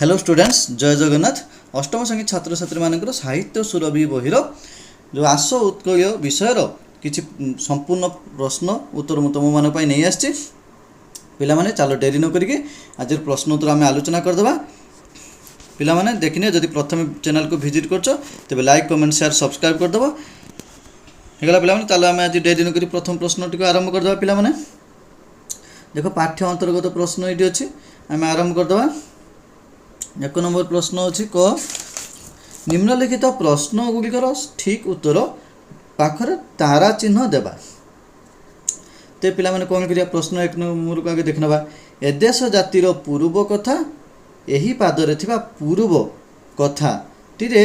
Hello students, ଜୟ ଜଗନ୍ନାଥ। ଅଷ୍ଟମ ଶ୍ରେଣୀ ଛାତ୍ରଛାତ୍ରୀମାନଙ୍କର ସାହିତ୍ୟ ସୁରଭି ବହିର ଯେଉଁ ଆସ ଉତ୍କଳୀୟ ବିଷୟର କିଛି ସମ୍ପୂର୍ଣ୍ଣ ପ୍ରଶ୍ନ ଉତ୍ତର ମୁଁ ତୁମମାନଙ୍କ ପାଇଁ ନେଇ ଆସିଛି। ପିଲାମାନେ, ଚାଲ ଡେରି ନ କରିକି ଆଜିର ପ୍ରଶ୍ନ ଉତ୍ତର ଆମେ ଆଲୋଚନା କରିଦେବା। ପିଲାମାନେ, ଦେଖିନିଅ, ଯଦି ପ୍ରଥମେ ଚ୍ୟାନେଲକୁ ଭିଜିଟ୍ କରୁଛ ତେବେ ଲାଇକ୍, କମେଣ୍ଟ, ସେୟାର, ସବସ୍କ୍ରାଇବ୍ କରିଦେବ। ହେଇଗଲା ପିଲାମାନେ, ଚାଲ ଆମେ ଆଜି ଡେରି ନ କରି ପ୍ରଥମ ପ୍ରଶ୍ନଟିକୁ ଆରମ୍ଭ କରିଦେବା। ପିଲାମାନେ ଦେଖ, ପାଠ୍ୟ ଅନ୍ତର୍ଗତ ପ୍ରଶ୍ନ ଏଇଠି ଅଛି, ଆମେ ଆରମ୍ଭ କରିଦେବା। ଏକ ନମ୍ବର ପ୍ରଶ୍ନ ଅଛି କ, ନିମ୍ନଲିଖିତ ପ୍ରଶ୍ନ ଗୁଡ଼ିକର ଠିକ୍ ଉତ୍ତର ପାଖରେ ତାରା ଚିହ୍ନ ଦେବା। ତ ପିଲାମାନେ, କ'ଣ କରିବା? ପ୍ରଶ୍ନ ଏକ ନମ୍ବରକୁ ଆଗେ ଦେଖିନେବା। ଏଦେଶ ଜାତିର ପୂର୍ବ କଥା, ଏହି ପାଦରେ ଥିବା ପୂର୍ବ କଥାଟିରେ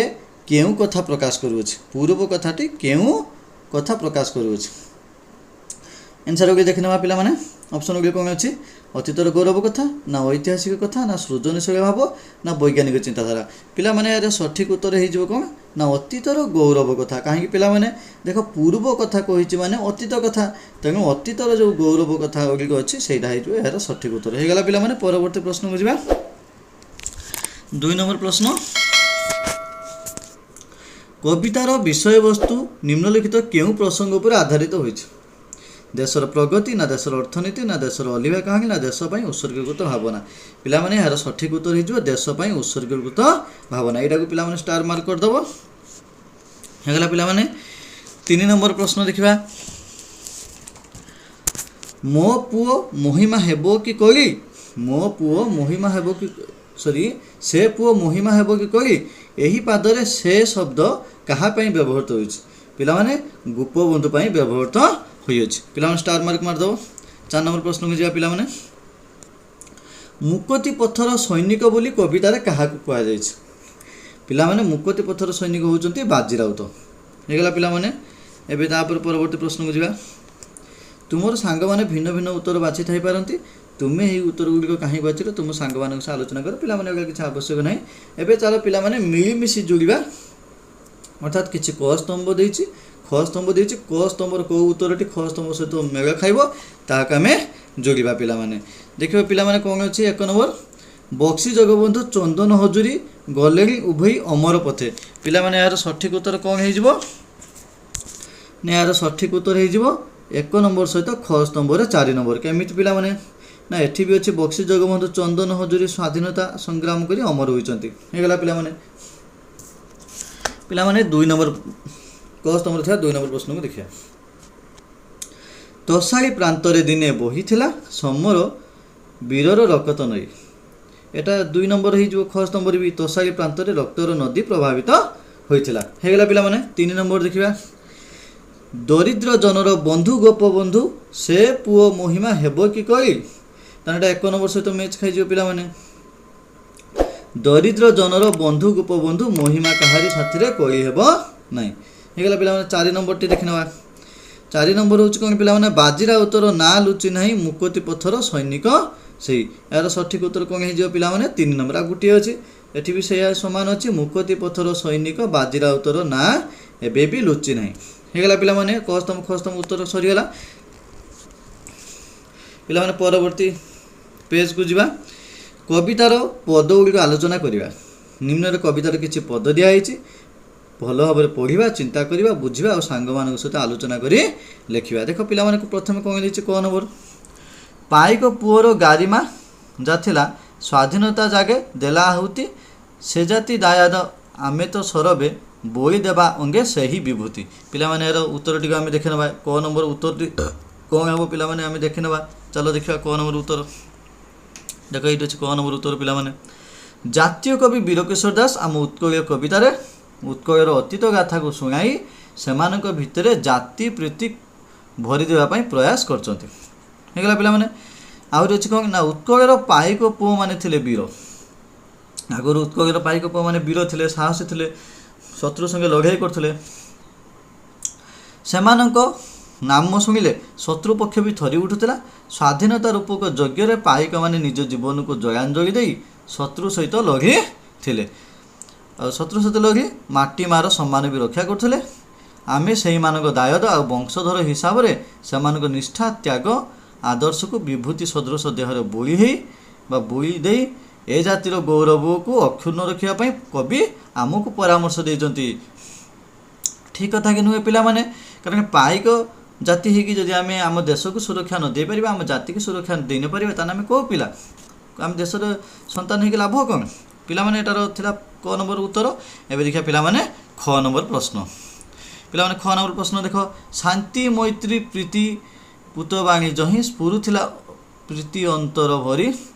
କେଉଁ କଥା ପ୍ରକାଶ କରୁଅଛି? ପୂର୍ବ କଥାଟି କେଉଁ କଥା ପ୍ରକାଶ କରୁଅଛି? ଆନ୍ସର୍ ଗୁଡ଼ିକ ଦେଖିନେବା ପିଲାମାନେ। ଅପସନ୍ ଗୁଡ଼ିକ କ'ଣ ଅଛି? ଅତୀତର ଗୌରବ କଥା, ନା ଐତିହାସିକ କଥା, ନା ସୃଜନଶୀଳ ଭାବ, ନା ବୈଜ୍ଞାନିକ ଚିନ୍ତାଧାରା। ପିଲାମାନେ, ଏହାର ସଠିକ୍ ଉତ୍ତର ହେଇଯିବ କ'ଣ ନା ଅତୀତର ଗୌରବ କଥା। କାହିଁକି ପିଲାମାନେ? ଦେଖ, ପୂର୍ବ କଥା କହିଛି ମାନେ ଅତୀତ କଥା। ତେଣୁ ଅତୀତର ଯେଉଁ ଗୌରବ କଥା ଗୁଡ଼ିକ ଅଛି, ସେଇଟା ହେଇଯିବ ଏହାର ସଠିକ୍ ଉତ୍ତର। ହେଇଗଲା ପିଲାମାନେ, ପରବର୍ତ୍ତୀ ପ୍ରଶ୍ନକୁ ଯିବା। ଦୁଇ ନମ୍ବର ପ୍ରଶ୍ନ, କବିତାର ବିଷୟବସ୍ତୁ ନିମ୍ନଲିଖିତ କେଉଁ ପ୍ରସଙ୍ଗ ଉପରେ ଆଧାରିତ ହୋଇଛି? ଦେଶର ପ୍ରଗତି, ନା ଦେଶର ଅର୍ଥନୀତି, ନା ଦେଶର ଅଲିଭା କାହାଣୀ, ନା ଦେଶ ପାଇଁ ଉତ୍ସର୍ଗୀକୃତ ଭାବନା। ପିଲାମାନେ, ଏହାର ସଠିକ୍ ଉତ୍ତର ହେଇଯିବ ଦେଶ ପାଇଁ ଉତ୍ସର୍ଗୀକୃତ ଭାବନା। ଏଇଟାକୁ ପିଲାମାନେ ଷ୍ଟାର ମାର୍କ କରିଦେବ। ହେଇଗଲା ପିଲାମାନେ, ତିନି ନମ୍ବର ପ୍ରଶ୍ନ ଦେଖିବା। ମୋ ପୁଅ ମହିମା ହେବ କି କଳି, ମୋ ପୁଅ ମହିମା ହେବ କି, ସରି, ସେ ପୁଅ ମହିମା ହେବ କି କଳି, ଏହି ପାଦରେ ସେ ଶବ୍ଦ କାହା ପାଇଁ ବ୍ୟବହୃତ ହୋଇଛି? ପିଲାମାନେ, ଗୋପବନ୍ଧୁ ପାଇଁ ବ୍ୟବହୃତ ହୋଇଅଛି। ପିଲାମାନେ, ଷ୍ଟାର ମାର୍କ ମାରିଦେବ। ଚାରି ନମ୍ବର ପ୍ରଶ୍ନକୁ ଯିବା ପିଲାମାନେ। ମୁକତି ପଥର ସୈନିକ ବୋଲି କବିତାରେ କାହାକୁ କୁହାଯାଇଛି? ପିଲାମାନେ, ମୁକତି ପଥର ସୈନିକ ହେଉଛନ୍ତି ବାଜି ରାଉତ। ହେଇଗଲା ପିଲାମାନେ, ଏବେ ତାପରେ ପରବର୍ତ୍ତୀ ପ୍ରଶ୍ନକୁ ଯିବା। ତୁମର ସାଙ୍ଗମାନେ ଭିନ୍ନ ଭିନ୍ନ ଉତ୍ତର ବାଛି ଥାଇପାରନ୍ତି। ତୁମେ ଏହି ଉତ୍ତର ଗୁଡ଼ିକ କାହିଁକି ବାଛିଲ, ତୁମ ସାଙ୍ଗମାନଙ୍କ ସହ ଆଲୋଚନା କର। ପିଲାମାନେ, ଏଗୁଡ଼ା କିଛି ଆବଶ୍ୟକ ନାହିଁ। ଏବେ ଚାଲ ପିଲାମାନେ, ମିଳିମିଶି ଯୋଡ଼ିବା। ଅର୍ଥାତ୍ କିଛି କ ସ୍ତମ୍ଭ ଦେଇଛି, ଖ ସ୍ତମ୍ଭ ଦେଇଛି। କ ସ୍ତମ୍ଭର କେଉଁ ଉତ୍ତରଟି ଖ ସ୍ତମ୍ଭ ସହିତ ମେଳ ଖାଇବ, ତାହାକୁ ଆମେ ଯୋଡ଼ିବା। ପିଲାମାନେ ଦେଖିବ, ପିଲାମାନେ, କ'ଣ ଅଛି? ଏକ ନମ୍ବର, ବକ୍ସି ଜଗବନ୍ଧୁ ଚନ୍ଦନ ହଜୁରୀ ଗଲେଣି ଉଭୟୀ ଅମର ପଥେ। ପିଲାମାନେ, ଏହାର ସଠିକ୍ ଉତ୍ତର କ'ଣ ହେଇଯିବ ନା ଏହାର ସଠିକ୍ ଉତ୍ତର ହେଇଯିବ ଏକ ନମ୍ବର ସହିତ ଖ ସ୍ତମ୍ଭରେ ଚାରି ନମ୍ବର। କେମିତି ପିଲାମାନେ? ନା ଏଠି ବି ଅଛି, ବକ୍ସି ଜଗବନ୍ଧୁ ଚନ୍ଦନ ହଜୁରୀ ସ୍ୱାଧୀନତା ସଂଗ୍ରାମ କରି ଅମର ହୋଇଛନ୍ତି। ହେଇଗଲା ପିଲାମାନେ। ପିଲାମାନେ, ଦୁଇ ନମ୍ବର କ ସ୍ତମ୍ଭରେ ଥିବା ଦୁଇ ନମ୍ବର ପ୍ରଶ୍ନକୁ ଦେଖିବା। ତୋଷାଳୀ ପ୍ରାନ୍ତରେ ଦିନେ ବହିଥିଲା ସମର ବୀରର ରକତ ନଈ। ଏଟା ଦୁଇ ନମ୍ବର ହେଇଯିବ। ଖ ସ୍ତମ୍ଭରେ ବି ତୋଷାଳୀ ପ୍ରାନ୍ତରେ ରକ୍ତର ନଦୀ ପ୍ରଭାବିତ ହୋଇଥିଲା। ହେଇଗଲା ପିଲାମାନେ, ତିନି ନମ୍ବର ଦେଖିବା। ଦରିଦ୍ର ଜନର ବନ୍ଧୁ ଗୋପବନ୍ଧୁ, ସେ ପୁଅ ମହିମା ହେବ କି କଳି। ତାହେଲେ ଏଇଟା ଏକ ନମ୍ବର ସହିତ ମ୍ୟାଚ୍ ଖାଇଯିବ। ପିଲାମାନେ, ଦରିଦ୍ର ଜନର ବନ୍ଧୁ ଗୋପବନ୍ଧୁ, ମହିମା କାହାରି ସାଥିରେ କଳି ହେବ ନାହିଁ। ହେଇଗଲା ପିଲାମାନେ, ଚାରି ନମ୍ବରଟି ଦେଖିନେବା। ଚାରି ନମ୍ବର ହେଉଛି କ'ଣ ପିଲାମାନେ? ବାଜିରାଉତର ନାଁ ଲୁଚି ନାହିଁ, ମୁକତି ପଥର ସୈନିକ ସେଇ। ଏହାର ସଠିକ୍ ଉତ୍ତର କ'ଣ ହେଇଯିବ ପିଲାମାନେ? ତିନି ନମ୍ବର। ଆଉ ଗୋଟିଏ ଅଛି, ଏଠି ବି ସେଇଆ ସମାନ ଅଛି, ମୁକତି ପଥର ସୈନିକ ବାଜିରାଉତର ନାଁ ଏବେ ବି ଲୁଚି ନାହିଁ। ହେଇଗଲା ପିଲାମାନେ, କ ସ୍ତମ୍ଭ ଖ ସ୍ତମ୍ଭ ଉତ୍ତର ସରିଗଲା। ପିଲାମାନେ, ପରବର୍ତ୍ତୀ ପେଜ୍କୁ ଯିବା। କବିତାର ପଦ ଗୁଡ଼ିକ ଆଲୋଚନା କରିବା। ନିମ୍ନରେ କବିତାର କିଛି ପଦ ଦିଆହେଇଛି। ଭଲ ଭାବରେ ପଢ଼ିବା, ଚିନ୍ତା କରିବା, ବୁଝିବା ଆଉ ସାଙ୍ଗମାନଙ୍କ ସହିତ ଆଲୋଚନା କରି ଲେଖିବା। ଦେଖ ପିଲାମାନଙ୍କୁ, ପ୍ରଥମେ କ'ଣ ଦେଇଛି? କ ନମ୍ବର, ପାଇକ ପୁଅର ଗାରିମା ଯା ଥିଲା, ସ୍ୱାଧୀନତା ଜାଗେ ଦେଲା ଆହୁତି, ସେ ଜାତି ଦାୟାଦ ଆମେ ତ ସରବେ, ବୋଳି ଦେବା ଅଙ୍ଗେ ସେହି ବିଭୂତି। ପିଲାମାନେ, ଏହାର ଉତ୍ତରଟିକୁ ଆମେ ଦେଖିନେବା। କ ନମ୍ବର ଉତ୍ତରଟି କ'ଣ ହେବ ପିଲାମାନେ, ଆମେ ଦେଖିନେବା। ଚାଲ ଦେଖିବା କ ନମ୍ବର ଉତ୍ତର। ଦେଖ, ଏଇଠି ଅଛି କ ନମ୍ବର ଉତ୍ତର। ପିଲାମାନେ, ଜାତୀୟ କବି ବୀରକିଶୋର ଦାସ ଆମ ଉତ୍କଳୀୟ କବିତାରେ ଉତ୍କଳର ଅତୀତ ଗାଥାକୁ ଶୁଣାଇ ସେମାନଙ୍କ ଭିତରେ ଜାତି ପ୍ରୀତି ଭରି ଦେବା ପାଇଁ ପ୍ରୟାସ କରିଛନ୍ତି। ହେଇଗଲା ପିଲାମାନେ, ଆହୁରି ଅଛି କ'ଣ ନା ଉତ୍କଳର ପାଇକ ପୁଅମାନେ ଥିଲେ ବୀର। ଆଗରୁ ଉତ୍କଳର ପାଇକ ପୁଅମାନେ ବୀର ଥିଲେ, ସାହସୀ ଥିଲେ, ଶତ୍ରୁ ସଙ୍ଗେ ଲଢ଼େଇ କରୁଥିଲେ। ସେମାନଙ୍କ ନାମ ଶୁଣିଲେ ଶତ୍ରୁ ପକ୍ଷ ବି ଥରି ଉଠୁଥିଲା। ସ୍ୱାଧୀନତା ରୂପକ ଯଜ୍ଞରେ ପାଇକମାନେ ନିଜ ଜୀବନକୁ ଜଳାଞ୍ଜଳି ଦେଇ ଶତ୍ରୁ ସହିତ ଲଢ଼ିଥିଲେ ଆଉ ଶତ୍ରୁ ସହିତ ଲଢ଼ି ମାଟି ମାର ସମ୍ମାନ ବି ରକ୍ଷା କରୁଥିଲେ। ଆମେ ସେଇମାନଙ୍କ ଦାୟଦ ଆଉ ବଂଶଧର ହିସାବରେ ସେମାନଙ୍କ ନିଷ୍ଠା, ତ୍ୟାଗ, ଆଦର୍ଶକୁ ବିଭୂତି ସଦୃଶ ଦେହରେ ବୋଳି ହେଇ ବା ବୋଳି ଦେଇ ଏ ଜାତିର ଗୌରବକୁ ଅକ୍ଷୁଣ୍ଣ ରଖିବା ପାଇଁ କବି ଆମକୁ ପରାମର୍ଶ ଦେଇଛନ୍ତି। ଠିକ୍ କଥା କି ନୁହେଁ ପିଲାମାନେ? କାରଣ ପାଇକ ଜାତି ହେଇକି ଯଦି ଆମେ ଆମ ଦେଶକୁ ସୁରକ୍ଷା ନ ଦେଇପାରିବା, ଆମ ଜାତିକୁ ସୁରକ୍ଷା ଦେଇ ନପାରିବା, ତାହେଲେ ଆମେ କେଉଁ ପିଲା? ଆମ ଦେଶର ସନ୍ତାନ ହେଇକି ଲାଭ କ'ଣ ପିଲାମାନେ? ଏଟାର ଥିଲା କ ନମ୍ବର ଉତ୍ତର। ଏବେ ଦେଖିବା ପିଲାମାନେ ଖ ନମ୍ବର ପ୍ରଶ୍ନ। ପିଲାମାନେ, ଖ ନମ୍ବର ପ୍ରଶ୍ନ ଦେଖ। ଶାନ୍ତି ମୈତ୍ରୀ ପ୍ରୀତି ପୁତବାଣୀ ଯହିଁ ସ୍ଫୁରୁଥିଲା ପ୍ରୀତି ଅନ୍ତର ଭରି,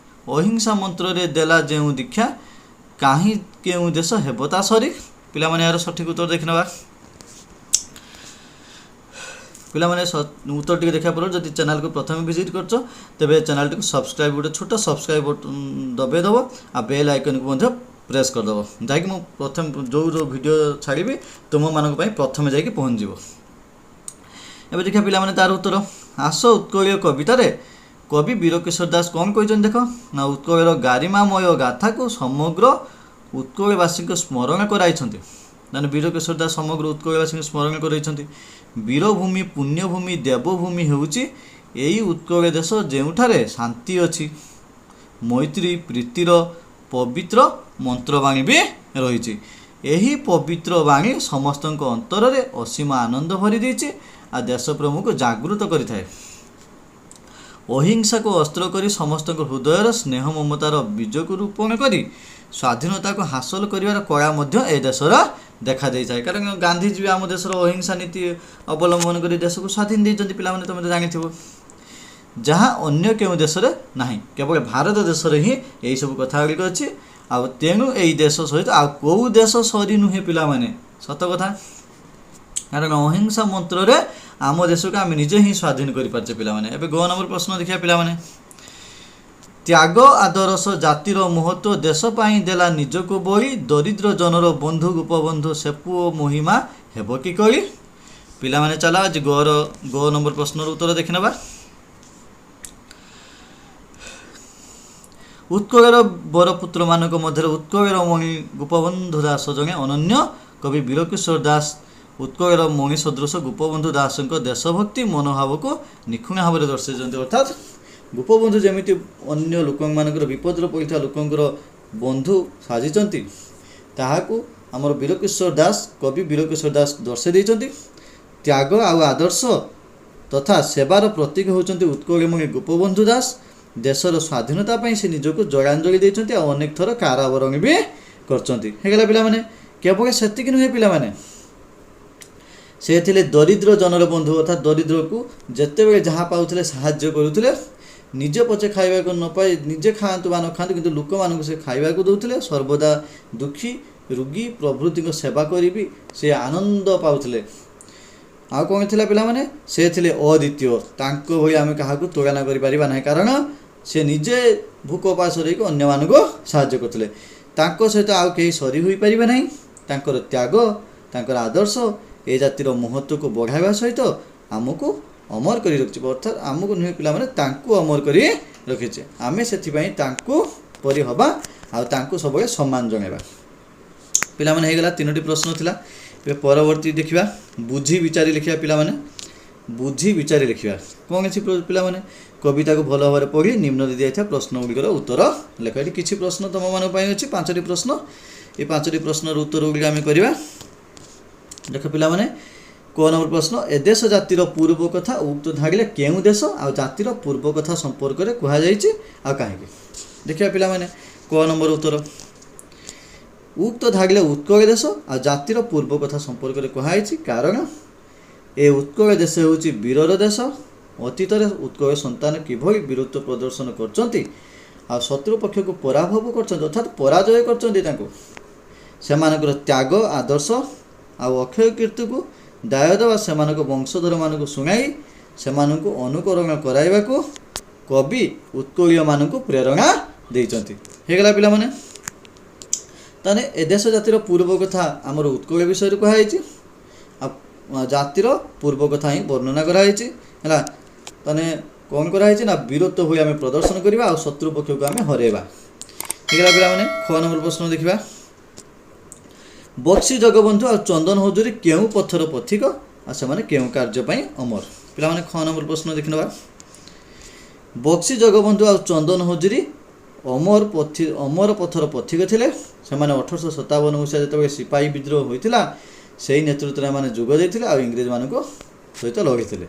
ଅହିଂସା ମନ୍ତ୍ରରେ ଦେଲା ଯେଉଁ ଦୀକ୍ଷା, କାହିଁ କେଉଁ ଦେଶ ହେବ ତା ସରି? ପିଲାମାନେ, ଏହାର ସଠିକ୍ ଉତ୍ତର ଦେଖିନେବା। ପିଲାମାନେ, ଉତ୍ତର ଟିକେ ଦେଖିବା ପୂର୍ବରୁ ଯଦି ଚ୍ୟାନେଲକୁ ପ୍ରଥମେ ଭିଜିଟ୍ କରୁଛ, ତେବେ ଚ୍ୟାନେଲଟିକୁ ସବସ୍କ୍ରାଇବ୍, ଗୋଟେ ଛୋଟ ସବସ୍କ୍ରାଇବ୍ ବଟନ୍ ଦବାଇ ଦେବ ଆଉ ବେଲ୍ ଆଇକନ୍କୁ ମଧ୍ୟ ପ୍ରେସ୍ କରିଦେବ, ଯାହାକି ମୁଁ ପ୍ରଥମେ ଯେଉଁ ଯେଉଁ ଭିଡ଼ିଓ ଛାଡ଼ିବି ତୁମମାନଙ୍କ ପାଇଁ ପ୍ରଥମେ ଯାଇକି ପହଞ୍ଚିଯିବ। ଏବେ ଦେଖିବା ପିଲାମାନେ ତାର ଉତ୍ତର। ଆସ ଉତ୍କଳୀୟ କବିତାରେ କବି ବୀରକିଶୋର ଦାସ କ'ଣ କହିଛନ୍ତି ଦେଖ ନା, ଉତ୍କଳର ଗାରିମାମୟ ଗାଥାକୁ ସମଗ୍ର ଉତ୍କଳବାସୀଙ୍କୁ ସ୍ମରଣ କରାଇଛନ୍ତି। ମାନେ ବୀରକିଶୋର ଦାସ ସମଗ୍ର ଉତ୍କଳବାସୀଙ୍କୁ ସ୍ମରଣ କରାଇଛନ୍ତି, ବୀରଭୂମି, ପୁଣ୍ୟଭୂମି, ଦେବଭୂମି ହେଉଛି ଏଇ ଉତ୍କଳ ଦେଶ, ଯେଉଁଠାରେ ଶାନ୍ତି ଅଛି, ମୈତ୍ରୀ ପ୍ରୀତିର ପବିତ୍ର ମନ୍ତ୍ରବାଣୀ ବି ରହିଛି। ଏହି ପବିତ୍ର ବାଣୀ ସମସ୍ତଙ୍କ ଅନ୍ତରରେ ଅସୀମ ଆନନ୍ଦ ଭରି ଦେଇଛି ଆଉ ଦେଶପ୍ରେମକୁ ଜାଗୃତ କରିଥାଏ। ଅହିଂସାକୁ ଅସ୍ତ୍ର କରି ସମସ୍ତଙ୍କ ହୃଦୟର ସ୍ନେହ ମମତାର ବୀଜକୁ ରୋପଣ କରି ସ୍ୱାଧୀନତାକୁ ହାସଲ କରିବାର କଳା ମଧ୍ୟ ଏ ଦେଶର ଦେଖାଦେଇଥାଏ। କାରଣ ଗାନ୍ଧିଜୀ ବି ଆମ ଦେଶର ଅହିଂସା ନୀତି ଅବଲମ୍ବନ କରି ଦେଶକୁ ସ୍ୱାଧୀନ ଦେଇଛନ୍ତି। ପିଲାମାନେ, ତୁମେ ତ ଜାଣିଥିବ, ଯାହା ଅନ୍ୟ କେଉଁ ଦେଶରେ ନାହିଁ, କେବଳ ଭାରତ ଦେଶରେ ହିଁ ଏହିସବୁ କଥା ଗୁଡ଼ିକ ଅଛି। ଆଉ ତେଣୁ ଏଇ ଦେଶ ସହିତ ଆଉ କେଉଁ ଦେଶ ସରି ନୁହେଁ ପିଲାମାନେ, ସତ କଥା। କାରଣ ଅହିଂସା ମନ୍ତ୍ରରେ ଆମ ଦେଶକୁ ଆମେ ନିଜେ ହିଁ ସ୍ୱାଧୀନ କରିପାରିଛେ ପିଲାମାନେ। ଏବେ ଗ ନମ୍ବର ପ୍ରଶ୍ନ ଦେଖିବା ପିଲାମାନେ। ତ୍ୟାଗ ଆଦର୍ଶ ଜାତିର ମହତ୍ଵ, ଦେଶ ପାଇଁ ଦେଲା ନିଜକୁ ବଳି, ଦରିଦ୍ର ଜନର ବନ୍ଧୁ ଗୋପବନ୍ଧୁ, ସେ ପୁଅ ମହିମା ହେବ କି କଳି? ପିଲାମାନେ, ଚାଲ ଆଜି ଗର ଗ ନମ୍ବର ପ୍ରଶ୍ନର ଉତ୍ତର ଦେଖିନେବା। ଉତ୍କଳର ବରପୁତ୍ରମାନଙ୍କ ମଧ୍ୟରେ ଉତ୍କଳର ମଣି ଗୋପବନ୍ଧୁ ଦାସ ଜଣେ ଅନନ୍ୟ। କବି ବୀରକିଶୋର ଦାସ ଉତ୍କଳର ମଣି ସଦୃଶ ଗୋପବନ୍ଧୁ ଦାସଙ୍କ ଦେଶଭକ୍ତି ମନୋଭାବକୁ ନିଖୁଣ ଭାବରେ ଦର୍ଶାଇଛନ୍ତି। ଅର୍ଥାତ୍ ଗୋପବନ୍ଧୁ ଯେମିତି ଅନ୍ୟ ଲୋକମାନଙ୍କର, ବିପଦରେ ପଡ଼ିଥିବା ଲୋକଙ୍କର ବନ୍ଧୁ ସାଜିଛନ୍ତି, ତାହାକୁ ଆମର ବୀରକିଶୋର ଦାସ, କବି ବୀରକିଶୋର ଦାସ ଦର୍ଶାଇ ଦେଇଛନ୍ତି। ତ୍ୟାଗ ଆଉ ଆଦର୍ଶ ତଥା ସେବାର ପ୍ରତୀକ ହେଉଛନ୍ତି ଉତ୍କଳମଣି ଗୋପବନ୍ଧୁ ଦାସ। ଦେଶର ସ୍ୱାଧୀନତା ପାଇଁ ସେ ନିଜକୁ ଜଳାଞ୍ଜଳି ଦେଇଛନ୍ତି ଆଉ ଅନେକ ଥର କାରାବରଣ ବି କରିଛନ୍ତି। ହେଇଗଲା ପିଲାମାନେ। କେବଳ ସେତିକି ନୁହେଁ ପିଲାମାନେ, ସେ ଥିଲେ ଦରିଦ୍ର ଜନର ବନ୍ଧୁ। ଅର୍ଥାତ୍ ଦରିଦ୍ରକୁ ଯେତେବେଳେ ଯାହା ପାଉଥିଲେ ସାହାଯ୍ୟ କରୁଥିଲେ। ନିଜେ ପଛେ ଖାଇବାକୁ ନ ପାଇ, ନିଜେ ଖାଆନ୍ତୁ ବା ନ ଖାଆନ୍ତୁ, କିନ୍ତୁ ଲୋକମାନଙ୍କୁ ସେ ଖାଇବାକୁ ଦେଉଥିଲେ। ସର୍ବଦା ଦୁଃଖୀ, ରୋଗୀ ପ୍ରଭୃତିଙ୍କ ସେବା କରିବି ସେ ଆନନ୍ଦ ପାଉଥିଲେ। ଆଉ କ'ଣ ଥିଲା ପିଲାମାନେ? ସେ ଥିଲେ ଅଦ୍ୱିତୀୟ। ତାଙ୍କ ଭଳି ଆମେ କାହାକୁ ତୁଳନା କରିପାରିବା ନାହିଁ, କାରଣ ସେ ନିଜେ ଭୋକ ଉପାସ ରହିକି ଅନ୍ୟମାନଙ୍କୁ ସାହାଯ୍ୟ କରୁଥିଲେ। ତାଙ୍କ ସହିତ ଆଉ କେହି ସରି ହୋଇପାରିବେ ନାହିଁ। ତାଙ୍କର ତ୍ୟାଗ, ତାଙ୍କର ଆଦର୍ଶ ଏ ଜାତିର ମହତ୍ଵକୁ ବଢ଼ାଇବା ସହିତ ଆମକୁ ଅମର କରି ରଖିଛି। ଅର୍ଥାତ୍ ଆମକୁ ନୁହେଁ ପିଲାମାନେ, ତାଙ୍କୁ ଅମର କରି ରଖିଛି। ଆମେ ସେଥିପାଇଁ ତାଙ୍କୁ ପରି ହେବା ଆଉ ତାଙ୍କୁ ସବୁବେଳେ ସମ୍ମାନ ଜଣାଇବା। ପିଲାମାନେ, ହେଇଗଲା, ତିନୋଟି ପ୍ରଶ୍ନ ଥିଲା। ଏବେ ପରବର୍ତ୍ତୀ ଦେଖିବା, ବୁଝି ବିଚାରି ଲେଖିବା। ପିଲାମାନେ, ବୁଝି ବିଚାରି ଲେଖିବା କ'ଣ ଅଛି ପିଲାମାନେ? କବିତାକୁ ଭଲ ଭାବରେ ପଢ଼ି ନିମ୍ନରେ ଦିଆଯାଇଥିବା ପ୍ରଶ୍ନ ଗୁଡ଼ିକର ଉତ୍ତର ଲେଖ। ଏଠି କିଛି ପ୍ରଶ୍ନ ତୁମମାନଙ୍କ ପାଇଁ ଅଛି, ପାଞ୍ଚଟି ପ୍ରଶ୍ନ। ଏ ପାଞ୍ଚଟି ପ୍ରଶ୍ନର ଉତ୍ତର ଗୁଡ଼ିକ ଆମେ କରିବା। ଦେଖ ପିଲାମାନେ, କ ନମ୍ବର ପ୍ରଶ୍ନ, ଏଦେଶ ଜାତିର ପୂର୍ବ କଥା ଉକ୍ତ ଧାଡ଼ିଲେ କେଉଁ ଦେଶ ଆଉ ଜାତିର ପୂର୍ବ କଥା ସମ୍ପର୍କରେ କୁହାଯାଇଛି ଆଉ କାହିଁକି? ଦେଖିବା ପିଲାମାନେ କ ନମ୍ବର ଉତ୍ତର। ଉକ୍ତ ଧାଡ଼ିଲେ ଉତ୍କଳ ଦେଶ ଆଉ ଜାତିର ପୂର୍ବ କଥା ସମ୍ପର୍କରେ କୁହାଯାଇଛି, କାରଣ ଏ ଉତ୍କଳ ଦେଶ ହେଉଛି ବୀରର ଦେଶ। ଅତୀତରେ ଉତ୍କଳ ସନ୍ତାନ କିଭଳି ବୀରତ୍ୱ ପ୍ରଦର୍ଶନ କରିଛନ୍ତି ଆଉ ଶତ୍ରୁ ପକ୍ଷକୁ ପରାଭବ କରିଛନ୍ତି, ଅର୍ଥାତ୍ ପରାଜୟ କରିଛନ୍ତି ତାଙ୍କୁ, ସେମାନଙ୍କର ତ୍ୟାଗ ଆଦର୍ଶ ଆଉ ଅକ୍ଷୟ କୀର୍ତ୍ତିକୁ ଦାୟ ଦେବା ସେମାନଙ୍କ ବଂଶଧରମାନଙ୍କୁ ଶୁଣାଇ ସେମାନଙ୍କୁ ଅନୁକରଣ କରାଇବାକୁ କବି ଉତ୍କଳୀୟମାନଙ୍କୁ ପ୍ରେରଣା ଦେଇଛନ୍ତି। ହେଇଗଲା ପିଲାମାନେ। ତାହେଲେ ଏ ଦେଶ ଜାତିର ପୂର୍ବ କଥା ଆମର ଉତ୍କଳ ବିଷୟରେ କୁହାଯାଇଛି ଆଉ ଜାତିର ପୂର୍ବ କଥା ହିଁ ବର୍ଣ୍ଣନା କରାହେଇଛି। ହେଲା, ତାହେଲେ କ'ଣ କରାହେଇଛି ନା ବୀରତ୍ୱ ଭଳି ଆମେ ପ୍ରଦର୍ଶନ କରିବା ଆଉ ଶତ୍ରୁ ପକ୍ଷକୁ ଆମେ ହରାଇବା। ହେଇଗଲା ପିଲାମାନେ। ଖ ନମ୍ବର ପ୍ରଶ୍ନ ଦେଖିବା। ବକ୍ସି ଜଗବନ୍ଧୁ ଆଉ ଚନ୍ଦନ ହଜୁରୀ କେଉଁ ପଥର ପଥିକ ଆଉ ସେମାନେ କେଉଁ କାର୍ଯ୍ୟ ପାଇଁ ଅମର? ପିଲାମାନେ, ଖ ନମ୍ବର ପ୍ରଶ୍ନ ଦେଖିନେବା। ବକ୍ସି ଜଗବନ୍ଧୁ ଆଉ ଚନ୍ଦନ ହଜୁରୀ ଅମର ପଥି ଅମର ପଥର ପଥିକ ଥିଲେ। ସେମାନେ 1857 ମସିହା ଯେତେବେଳେ ସିପାହୀ ବିଦ୍ରୋହ ହୋଇଥିଲା, ସେହି ନେତୃତ୍ୱରେ ଏମାନେ ଯୋଗ ଦେଇଥିଲେ ଆଉ ଇଂରେଜମାନଙ୍କ ସହିତ ଲଢ଼ିଥିଲେ।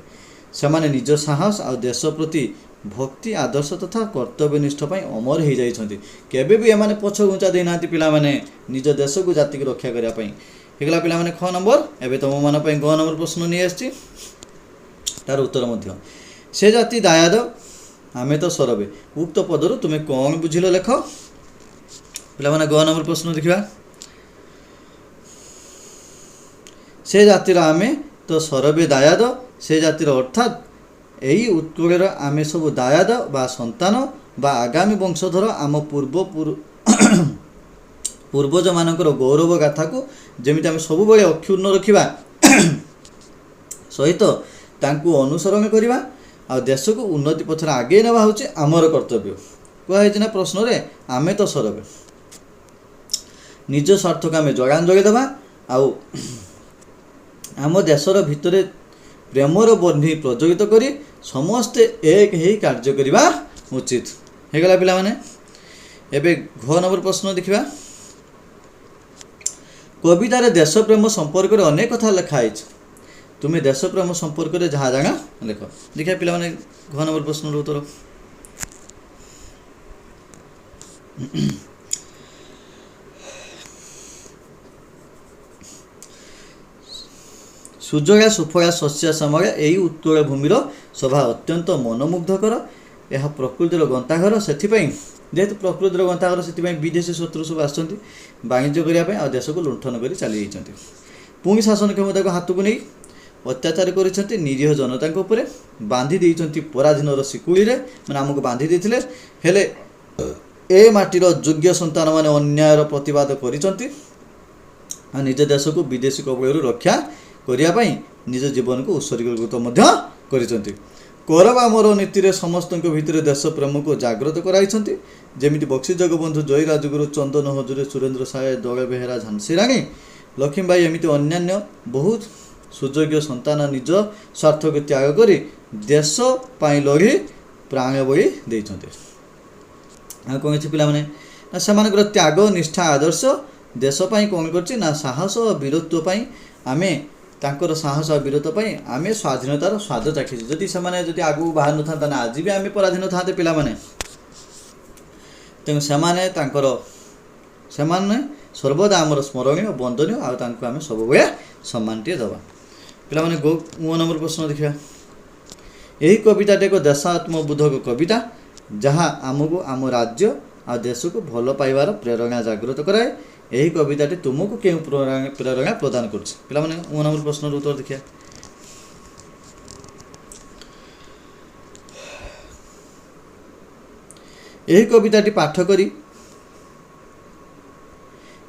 ସେମାନେ ନିଜ ସାହସ ଆଉ ଦେଶ ପ୍ରତି ଭକ୍ତି, ଆଦର୍ଶ ତଥା କର୍ତ୍ତବ୍ୟନିଷ୍ଠ ପାଇଁ ଅମର ହେଇଯାଇଛନ୍ତି। କେବେ ବି ଏମାନେ ପଛ ଘୁଞ୍ଚା ଦେଇନାହାନ୍ତି ପିଲାମାନେ, ନିଜ ଦେଶକୁ ଜାତିକୁ ରକ୍ଷା କରିବା ପାଇଁ। ହେଇଗଲା ପିଲାମାନେ ଖ ନମ୍ବର। ଏବେ ତୁମମାନଙ୍କ ପାଇଁ ଗ ନମ୍ବର ପ୍ରଶ୍ନ ନେଇ ଆସିଛି, ତାର ଉତ୍ତର ମଧ୍ୟ। ସେ ଜାତି ଦାୟାଦ ଆମେ ତ ସରବେ, ଉକ୍ତ ପଦରୁ ତୁମେ କ'ଣ ବୁଝିଲ ଲେଖ। ପିଲାମାନେ ଗ ନମ୍ବର ପ୍ରଶ୍ନ ଦେଖିବା। ସେ ଜାତିର ଆମେ ତ ସରବେ ଦାୟାଦ, ସେ ଜାତିର ଅର୍ଥାତ୍ ଏହି ଉତ୍କଳର ଆମେ ସବୁ ଦାୟାଦ ବା ସନ୍ତାନ ବା ଆଗାମୀ ବଂଶଧର। ଆମ ପୂର୍ବଜମାନଙ୍କର ଗୌରବ ଗାଥାକୁ ଯେମିତି ଆମେ ସବୁବେଳେ ଅକ୍ଷୁଣ୍ଣ ରଖିବା ସହିତ ତାଙ୍କୁ ଅନୁସରଣ କରିବା ଆଉ ଦେଶକୁ ଉନ୍ନତି ପଥରେ ଆଗେଇ ନେବା ହେଉଛି ଆମର କର୍ତ୍ତବ୍ୟ। କୁହାହେଇଛି ନା ପ୍ରଶ୍ନରେ, ଆମେ ତ ସରବେ, ନିଜ ସ୍ୱାର୍ଥକୁ ଆମେ ଜଳାଞ୍ଜଳି ଦେବା ଆଉ ଆମ ଦେଶର ଭିତରେ ପ୍ରେମର ବହ୍ନି ପ୍ରଜ୍ୱଳିତ କରି ସମସ୍ତେ ଏକ ହେଇ କାର୍ଯ୍ୟ କରିବା ଉଚିତ। ହେଇଗଲା ପିଲାମାନେ। ଏବେ ଘ ନମ୍ବର ପ୍ରଶ୍ନ ଦେଖିବା। କବିତାରେ ଦେଶପ୍ରେମ ସମ୍ପର୍କରେ ଅନେକ କଥା ଲେଖା ହେଇଛି, ତୁମେ ଦେଶପ୍ରେମ ସମ୍ପର୍କରେ ଯାହା ଜାଣ ଲେଖ। ଦେଖିବା ପିଲାମାନେ ଘ ନମ୍ବର ପ୍ରଶ୍ନର ଉତ୍ତର। ସୁଜଳା ସୁଫଳା ଶସ୍ୟ ଶ୍ୟାମଳା ଏହି ଉତ୍କଳ ଭୂମିର ଶୋଭା ଅତ୍ୟନ୍ତ ମନୋମୁଗ୍ଧକର। ଏହା ପ୍ରକୃତିର ଗନ୍ତାଘର। ସେଥିପାଇଁ ଯେହେତୁ ପ୍ରକୃତିର ଗନ୍ତାଘର, ସେଥିପାଇଁ ବିଦେଶୀ ଶତ୍ରୁ ସବୁ ଆସୁଛନ୍ତି ବାଣିଜ୍ୟ କରିବା ପାଇଁ ଆଉ ଦେଶକୁ ଲୁଣ୍ଠନ କରି ଚାଲିଯାଇଛନ୍ତି। ପୁଣି ଶାସନ କ୍ଷମତାକୁ ହାତକୁ ନେଇ ଅତ୍ୟାଚାର କରିଛନ୍ତି ନିରୀହ ଜନତାଙ୍କ ଉପରେ, ବାନ୍ଧି ଦେଇଛନ୍ତି ପରାଧୀନର ଶିକୁଳିରେ, ମାନେ ଆମକୁ ବାନ୍ଧି ଦେଇଥିଲେ। ହେଲେ ଏ ମାଟିର ଯୋଗ୍ୟ ସନ୍ତାନମାନେ ଅନ୍ୟାୟର ପ୍ରତିବାଦ କରିଛନ୍ତି ଆଉ ନିଜ ଦେଶକୁ ବିଦେଶୀ କବଳରୁ ରକ୍ଷା କରିବା ପାଇଁ ନିଜ ଜୀବନକୁ ଉତ୍ସର୍ଗୀକୃତ ମଧ୍ୟ କରିଛନ୍ତି। କରବା ମୋର ନୀତିରେ ସମସ୍ତଙ୍କ ଭିତରେ ଦେଶପ୍ରେମକୁ ଜାଗ୍ରତ କରାଇଛନ୍ତି, ଯେମିତି ବକ୍ସି ଜଗବନ୍ଧୁ, ଜୟୀ ରାଜଗୁରୁ, ଚନ୍ଦନ ହଜୁରେ, ସୁରେନ୍ଦ୍ର ସାଏ, ଦଳ ବେହେରା, ଝାନ୍ସୀ ରାଣୀ, ଲକ୍ଷ୍ମୀବାଇ, ଏମିତି ଅନ୍ୟାନ୍ୟ ବହୁତ ସୁଯୋଗ୍ୟ ସନ୍ତାନ ନିଜ ସ୍ୱାର୍ଥକୁ ତ୍ୟାଗ କରି ଦେଶ ପାଇଁ ଲଢ଼ି ପ୍ରାଣବଳି ଦେଇଛନ୍ତି। ଆଉ କ'ଣ ଅଛି ପିଲାମାନେ ନା, ସେମାନଙ୍କର ତ୍ୟାଗ, ନିଷ୍ଠା, ଆଦର୍ଶ ଦେଶ ପାଇଁ କ'ଣ କରିଛି ନା, ସାହସ ଓ ବୀରତ୍ୱ ପାଇଁ ଆମେ, ତାଙ୍କର ସାହସ ଆଉ ବୀରତ୍ୱ ପାଇଁ ଆମେ ସ୍ୱାଧୀନତାର ସ୍ୱାଦ ଚାଖିଛୁ। ଯଦି ସେମାନେ ଯଦି ଆଗକୁ ବାହାରି ନଥାନ୍ତା ନା, ଆଜି ବି ଆମେ ପରାଧୀନ ଥାନ୍ତେ ପିଲାମାନେ। ତେଣୁ ସେମାନେ ତାଙ୍କର ସେମାନେ ସର୍ବଦା ଆମର ସ୍ମରଣୀୟ, ବନ୍ଦନୀୟ ଆଉ ତାଙ୍କୁ ଆମେ ସବୁବେଳେ ସମ୍ମାନଟିଏ ଦେବା। ପିଲାମାନେ ଗୋ ନମ୍ବର ପ୍ରଶ୍ନ ଦେଖିବା। ଏହି କବିତାଟି ଏକ ଦେଶାତ୍ମବୋଧକ କବିତା, ଯାହା ଆମକୁ ଆମ ରାଜ୍ୟ ଆଉ ଦେଶକୁ ଭଲ ପାଇବାର ପ୍ରେରଣା ଜାଗ୍ରତ କରାଏ। ଏହି କବିତାଟି ତୁମକୁ କେଉଁ ପ୍ରେରଣା ପ୍ରଦାନ କରୁଛି? ପିଲାମାନେ ନମ୍ବର ପ୍ରଶ୍ନର ଉତ୍ତର ଦେଖିବା। ଏହି କବିତାଟି ପାଠ କରି,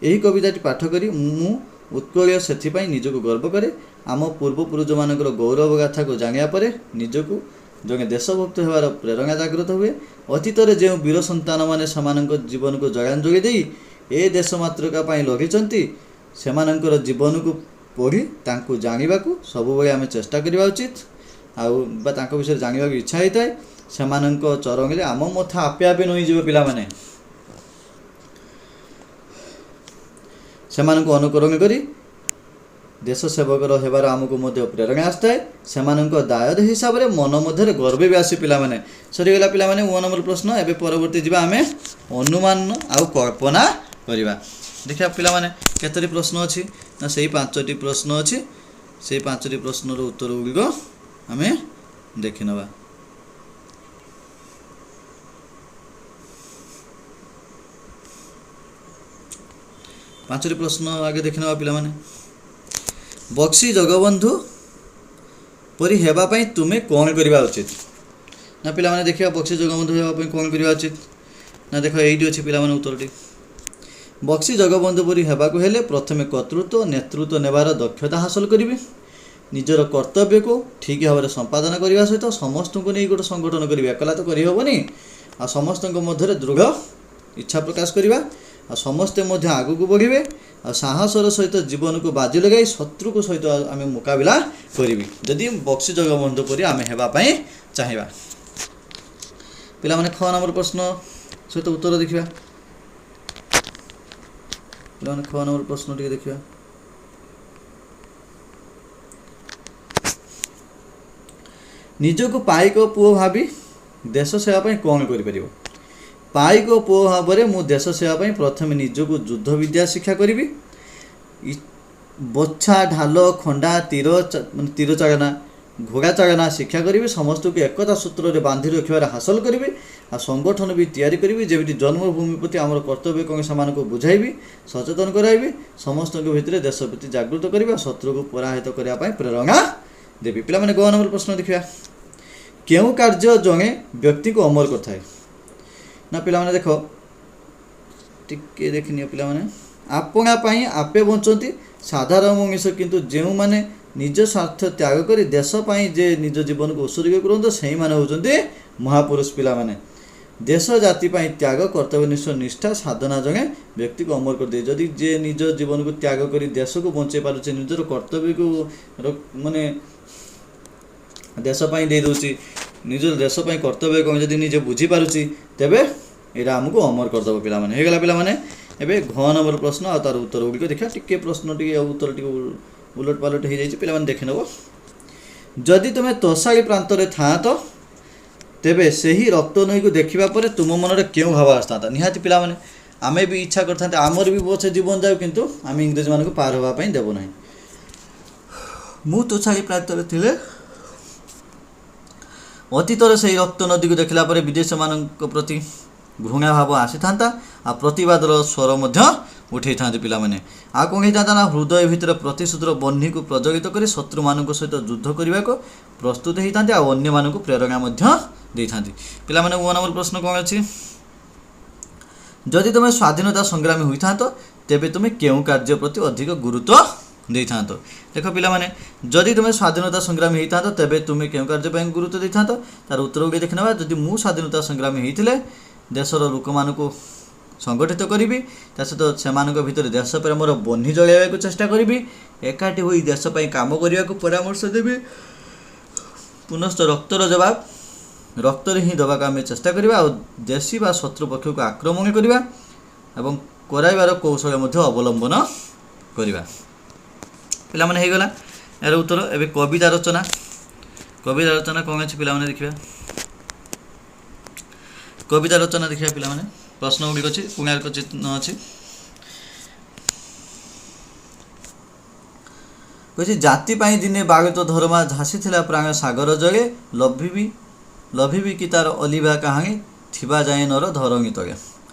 ଏହି କବିତାଟି ପାଠ କରି ମୁଁ ଉତ୍କଳୀୟ, ସେଥିପାଇଁ ନିଜକୁ ଗର୍ବ କରେ। ଆମ ପୂର୍ବପୁରୁଷମାନଙ୍କର ଗୌରବ ଗାଥାକୁ ଜାଣିବା ପରେ ନିଜକୁ ଜଣେ ଦେଶଭକ୍ତ ହେବାର ପ୍ରେରଣା ଜାଗ୍ରତ ହୁଏ। ଅତୀତରେ ଯେଉଁ ବୀର ସନ୍ତାନମାନେ ସେମାନଙ୍କ ଜୀବନକୁ ଜଳାଞ୍ଜଳି ଦେଇ ଏ ଦେଶ ମାତୃକା ପାଇଁ ଲଢ଼ିଛନ୍ତି, ସେମାନଙ୍କର ଜୀବନକୁ ପଢ଼ି ତାଙ୍କୁ ଜାଣିବାକୁ ସବୁବେଳେ ଆମେ ଚେଷ୍ଟା କରିବା ଉଚିତ ଆଉ ବା ତାଙ୍କ ବିଷୟରେ ଜାଣିବାକୁ ଇଚ୍ଛା ହେଇଥାଏ। ସେମାନଙ୍କ ଚରଣରେ ଆମ ମଥା ଆପେ ଆପେ ନଇଁଯିବ ପିଲାମାନେ। ସେମାନଙ୍କୁ ଅନୁକରଣ କରି ଦେଶ ସେବକର ହେବାର ଆମକୁ ମଧ୍ୟ ପ୍ରେରଣା ଆସିଥାଏ। ସେମାନଙ୍କ ଦାୟଦ ହିସାବରେ ମନ ମଧ୍ୟରେ ଗର୍ବ ବି ଆସେ ପିଲାମାନେ। ସରିଗଲା ପିଲାମାନେ ନମ୍ବର ପ୍ରଶ୍ନ। ଏବେ ପରବର୍ତ୍ତୀ ଯିବା ଆମେ ଅନୁମାନ ଆଉ କଳ୍ପନା କରିବା। ଦେଖିବା ପିଲାମାନେ କେତୋଟି ପ୍ରଶ୍ନ ଅଛି ନା, ସେଇ 5ଟି ପ୍ରଶ୍ନ ଅଛି। ସେଇ 5ଟି ପ୍ରଶ୍ନର ଉତ୍ତର ଗୁଡ଼ିକ ଆମେ ଦେଖିନେବା। 5ଟି ପ୍ରଶ୍ନ ଆଗେ ଦେଖିନେବା ପିଲାମାନେ। ବକ୍ସି ଜଗବନ୍ଧୁ ପରି ହେବା ପାଇଁ ତୁମେ କ'ଣ କରିବା ଉଚିତ? ନା ପିଲାମାନେ ଦେଖିବା, ବକ୍ସି ଜଗବନ୍ଧୁ ହେବା ପାଇଁ କ'ଣ କରିବା ଉଚିତ ନା, ଦେଖ ଏଇଠି ଅଛି ପିଲାମାନେ ଉତ୍ତରଟି। ବକ୍ସି ଜଗବନ୍ଧୁ ପରି ହେବାକୁ ହେଲେ ପ୍ରଥମେ କର୍ତ୍ତୃତ୍ୱ ନେତୃତ୍ୱ ନେବାର ଦକ୍ଷତା ହାସଲ କରିବେ। ନିଜର କର୍ତ୍ତବ୍ୟକୁ ଠିକ୍ ଭାବରେ ସମ୍ପାଦନ କରିବା ସହିତ ସମସ୍ତଙ୍କୁ ନେଇ ଗୋଟେ ସଂଗଠନ କରିବେ। ଏକଲା ତ କରିହେବନି। ଆଉ ସମସ୍ତଙ୍କ ମଧ୍ୟରେ ଦୃଢ଼ ଇଚ୍ଛା ପ୍ରକାଶ କରିବା ଆଉ ସମସ୍ତେ ମଧ୍ୟ ଆଗକୁ ବଢ଼ିବେ ଆଉ ସାହସର ସହିତ ଜୀବନକୁ ବାଜି ଲଗାଇ ଶତ୍ରୁକୁ ସହିତ ଆମେ ମୁକାବିଲା କରିବି, ଯଦି ବକ୍ସି ଜଗବନ୍ଧୁ ପରି ଆମେ ହେବା ପାଇଁ ଚାହିଁବା। ପିଲାମାନେ ଖ ନମ୍ବର ପ୍ରଶ୍ନ ସହିତ ଉତ୍ତର ଦେଖିବା ପିଲାମାନେ। ଖ ନମ୍ବର ପ୍ରଶ୍ନ ଟିକେ ଦେଖିବା। ନିଜକୁ ପାଇକ ପୁଅ ଭାବି ଦେଶ ସେବା ପାଇଁ କ'ଣ କରିପାରିବ? ପାଇକ ପୁଅ ଭାବରେ ମୁଁ ଦେଶ ସେବା ପାଇଁ ପ୍ରଥମେ ନିଜକୁ ଯୁଦ୍ଧ ବିଦ୍ୟା ଶିକ୍ଷା କରିବି। ବଛା, ଢାଲ, ଖଣ୍ଡା, ତୀର, ମାନେ ତୀର ଚାଳନା, ଘୋଡ଼ା ଚାଳନା ଶିକ୍ଷା କରିବି। ସମସ୍ତଙ୍କୁ ଏକତା ସୂତ୍ରରେ ବାନ୍ଧି ରଖିବାର ହାସଲ କରିବି ଆଉ ସଂଗଠନ ବି ତିଆରି କରିବି। ଯେମିତି ଜନ୍ମଭୂମି ପ୍ରତି ଆମର କର୍ତ୍ତବ୍ୟ କ'ଣ ସେମାନଙ୍କୁ ବୁଝାଇବି, ସଚେତନ କରାଇବି, ସମସ୍ତଙ୍କ ଭିତରେ ଦେଶ ପ୍ରତି ଜାଗୃତ କରିବି ଆଉ ଶତ୍ରୁକୁ ପରାହିତ କରିବା ପାଇଁ ପ୍ରେରଣା ଦେବି। ପିଲାମାନେ, ଗ ନମ୍ବର ପ୍ରଶ୍ନ ଦେଖିବା। କେଉଁ କାର୍ଯ୍ୟ ଜଣେ ବ୍ୟକ୍ତିକୁ ଅମର କରିଥାଏ? ନା ପିଲାମାନେ ଦେଖ, ଟିକେ ଦେଖିନିଅ ପିଲାମାନେ। ଆପଣା ପାଇଁ ଆପେ ବଞ୍ଚନ୍ତି ସାଧାରଣ ମଣିଷ, କିନ୍ତୁ ଯେଉଁମାନେ ନିଜ ସ୍ୱାର୍ଥ ତ୍ୟାଗ କରି ଦେଶ ପାଇଁ ଯେ ନିଜ ଜୀବନକୁ ଉତ୍ସର୍ଗ କରନ୍ତି, ସେଇମାନେ ହେଉଛନ୍ତି ମହାପୁରୁଷ। ପିଲାମାନେ, ଦେଶ ଜାତି ପାଇଁ ତ୍ୟାଗ, କର୍ତ୍ତବ୍ୟନିଷ୍ଠ, ନିଷ୍ଠା, ସାଧନା ଜଣେ ବ୍ୟକ୍ତିକୁ ଅମର କରିଦିଏ। ଯଦି ଯିଏ ନିଜ ଜୀବନକୁ ତ୍ୟାଗ କରି ଦେଶକୁ ବଞ୍ଚେଇ ପାରୁଛି, ନିଜର କର୍ତ୍ତବ୍ୟକୁ ମାନେ ଦେଶ ପାଇଁ ଦେଇ ଦେଉଛି, ନିଜ ଦେଶ ପାଇଁ କର୍ତ୍ତବ୍ୟ କ'ଣ ଯଦି ନିଜେ ବୁଝିପାରୁଛି, ତେବେ ଏଇଟା ଆମକୁ ଅମର କରିଦେବ ପିଲାମାନେ। ହେଇଗଲା ପିଲାମାନେ। ଏବେ ଘ ନମ୍ବର ପ୍ରଶ୍ନ ଆଉ ତାର ଉତ୍ତର ଗୁଡ଼ିକ ଦେଖିବା। ଟିକେ ପ୍ରଶ୍ନ ଟିକେ ଆଉ ଉତ୍ତର ଟିକେ ଉଲଟ ପାଲଟ ହେଇଯାଇଛି, ପିଲାମାନେ ଦେଖିନେବ। ଯଦି ତୁମେ ତୋଷାଳି ପ୍ରାନ୍ତରେ ଥାଆନ୍ତ, ତେବେ ସେହି ରକ୍ତ ନଈକୁ ଦେଖିବା ପରେ ତୁମ ମନରେ କେଉଁ ଭାବ ଆସିଥାନ୍ତା? ନିହାତି ପିଲାମାନେ, ଆମେ ବି ଇଚ୍ଛା କରିଥାନ୍ତେ ଆମର ବି ପଛେ ଜୀବନ ଯାଉ, କିନ୍ତୁ ଆମେ ଇଂରେଜମାନଙ୍କୁ ପାର ହେବା ପାଇଁ ଦେବୁ ନାହିଁ। ମୁଁ ତୋଷାଳି ପ୍ରାନ୍ତରେ ଥିଲେ ଅତୀତରେ ସେହି ରକ୍ତ ନଦୀକୁ ଦେଖିଲା ପରେ ବିଦେଶୀମାନଙ୍କ ପ୍ରତି ଘୃଣା ଭାବ ଆସିଥାନ୍ତା ଆଉ ପ୍ରତିବାଦର ସ୍ୱର ମଧ୍ୟ ଉଠେଇଥାନ୍ତି ପିଲାମାନେ। ଆଉ କ'ଣ ହେଇଥାନ୍ତା ନା ହୃଦୟ ଭିତରେ ପ୍ରତିଶୋଧର ବହ୍ନିକୁ ପ୍ରଜ୍ୱଳିତ କରି ଶତ୍ରୁମାନଙ୍କ ସହିତ ଯୁଦ୍ଧ କରିବାକୁ ପ୍ରସ୍ତୁତ ହେଇଥାନ୍ତି ଆଉ ଅନ୍ୟମାନଙ୍କୁ ପ୍ରେରଣା ମଧ୍ୟ ଦେଇଥାନ୍ତି। ପିଲାମାନେ, ଓ ନମ୍ବର ପ୍ରଶ୍ନ କ'ଣ ଅଛି? ଯଦି ତୁମେ ସ୍ୱାଧୀନତା ସଂଗ୍ରାମୀ ହୋଇଥାନ୍ତ, ତେବେ ତୁମେ କେଉଁ କାର୍ଯ୍ୟ ପ୍ରତି ଅଧିକ ଗୁରୁତ୍ୱ ଦେଇଥାନ୍ତ? ଦେଖ ପିଲାମାନେ, ଯଦି ତୁମେ ସ୍ୱାଧୀନତା ସଂଗ୍ରାମୀ ହେଇଥାନ୍ତ, ତେବେ ତୁମେ କେଉଁ କାର୍ଯ୍ୟ ପାଇଁ ଗୁରୁତ୍ୱ ଦେଇଥାନ୍ତ? ତାର ଉତ୍ତର ଗୁଡ଼ିକ ଦେଖିନେବା। ଯଦି ମୁଁ ସ୍ୱାଧୀନତା ସଂଗ୍ରାମୀ ହେଇଥିଲେ ଦେଶର ଲୋକମାନଙ୍କୁ ସଂଗଠିତ କରିବି, ତା ସହିତ ସେମାନଙ୍କ ଭିତରେ ଦେଶପ୍ରେମର ବହ୍ନି ଜଳାଇବାକୁ ଚେଷ୍ଟା କରିବି, ଏକାଠି ହୋଇ ଦେଶ ପାଇଁ କାମ କରିବାକୁ ପରାମର୍ଶ ଦେବି, ପୁନଶ୍ଚ ରକ୍ତର ଜବାବ ରକ୍ତରେ ହିଁ ଦେବାକୁ ଆମେ ଚେଷ୍ଟା କରିବା ଆଉ ଦେଶୀ ବା ଶତ୍ରୁ ପକ୍ଷକୁ ଆକ୍ରମଣ କରିବା ଏବଂ କରାଇବାର କୌଶଳ ମଧ୍ୟ ଅବଲମ୍ବନ କରିବା। ପିଲାମାନେ, ହେଇଗଲା ଏହାର ଉତ୍ତର। ଏବେ କବିତା ରଚନା। କବିତା ରଚନା କ'ଣ ଅଛି ପିଲାମାନେ ଦେଖିବା। କବିତା ରଚନା ଦେଖିବା ପିଲାମାନେ। ପ୍ରଶ୍ନ ଗୁଡ଼ିକ ଅଛି, କୋଣାର୍କ ଚିହ୍ନ ଅଛି। କହିଛି, ଜାତି ପାଇଁ ଦିନେ ବାଳୁତ ଧର୍ମା ଝାସିଥିଲା ପ୍ରାଣ ସାଗର ଜଳେ, ଲଭିବି ଲଭିବି କି ତାର ଅଲିଭା କାହାଣୀ ଥିବା ଯାଏଁ ନର ଧରଣୀ ତଳେ।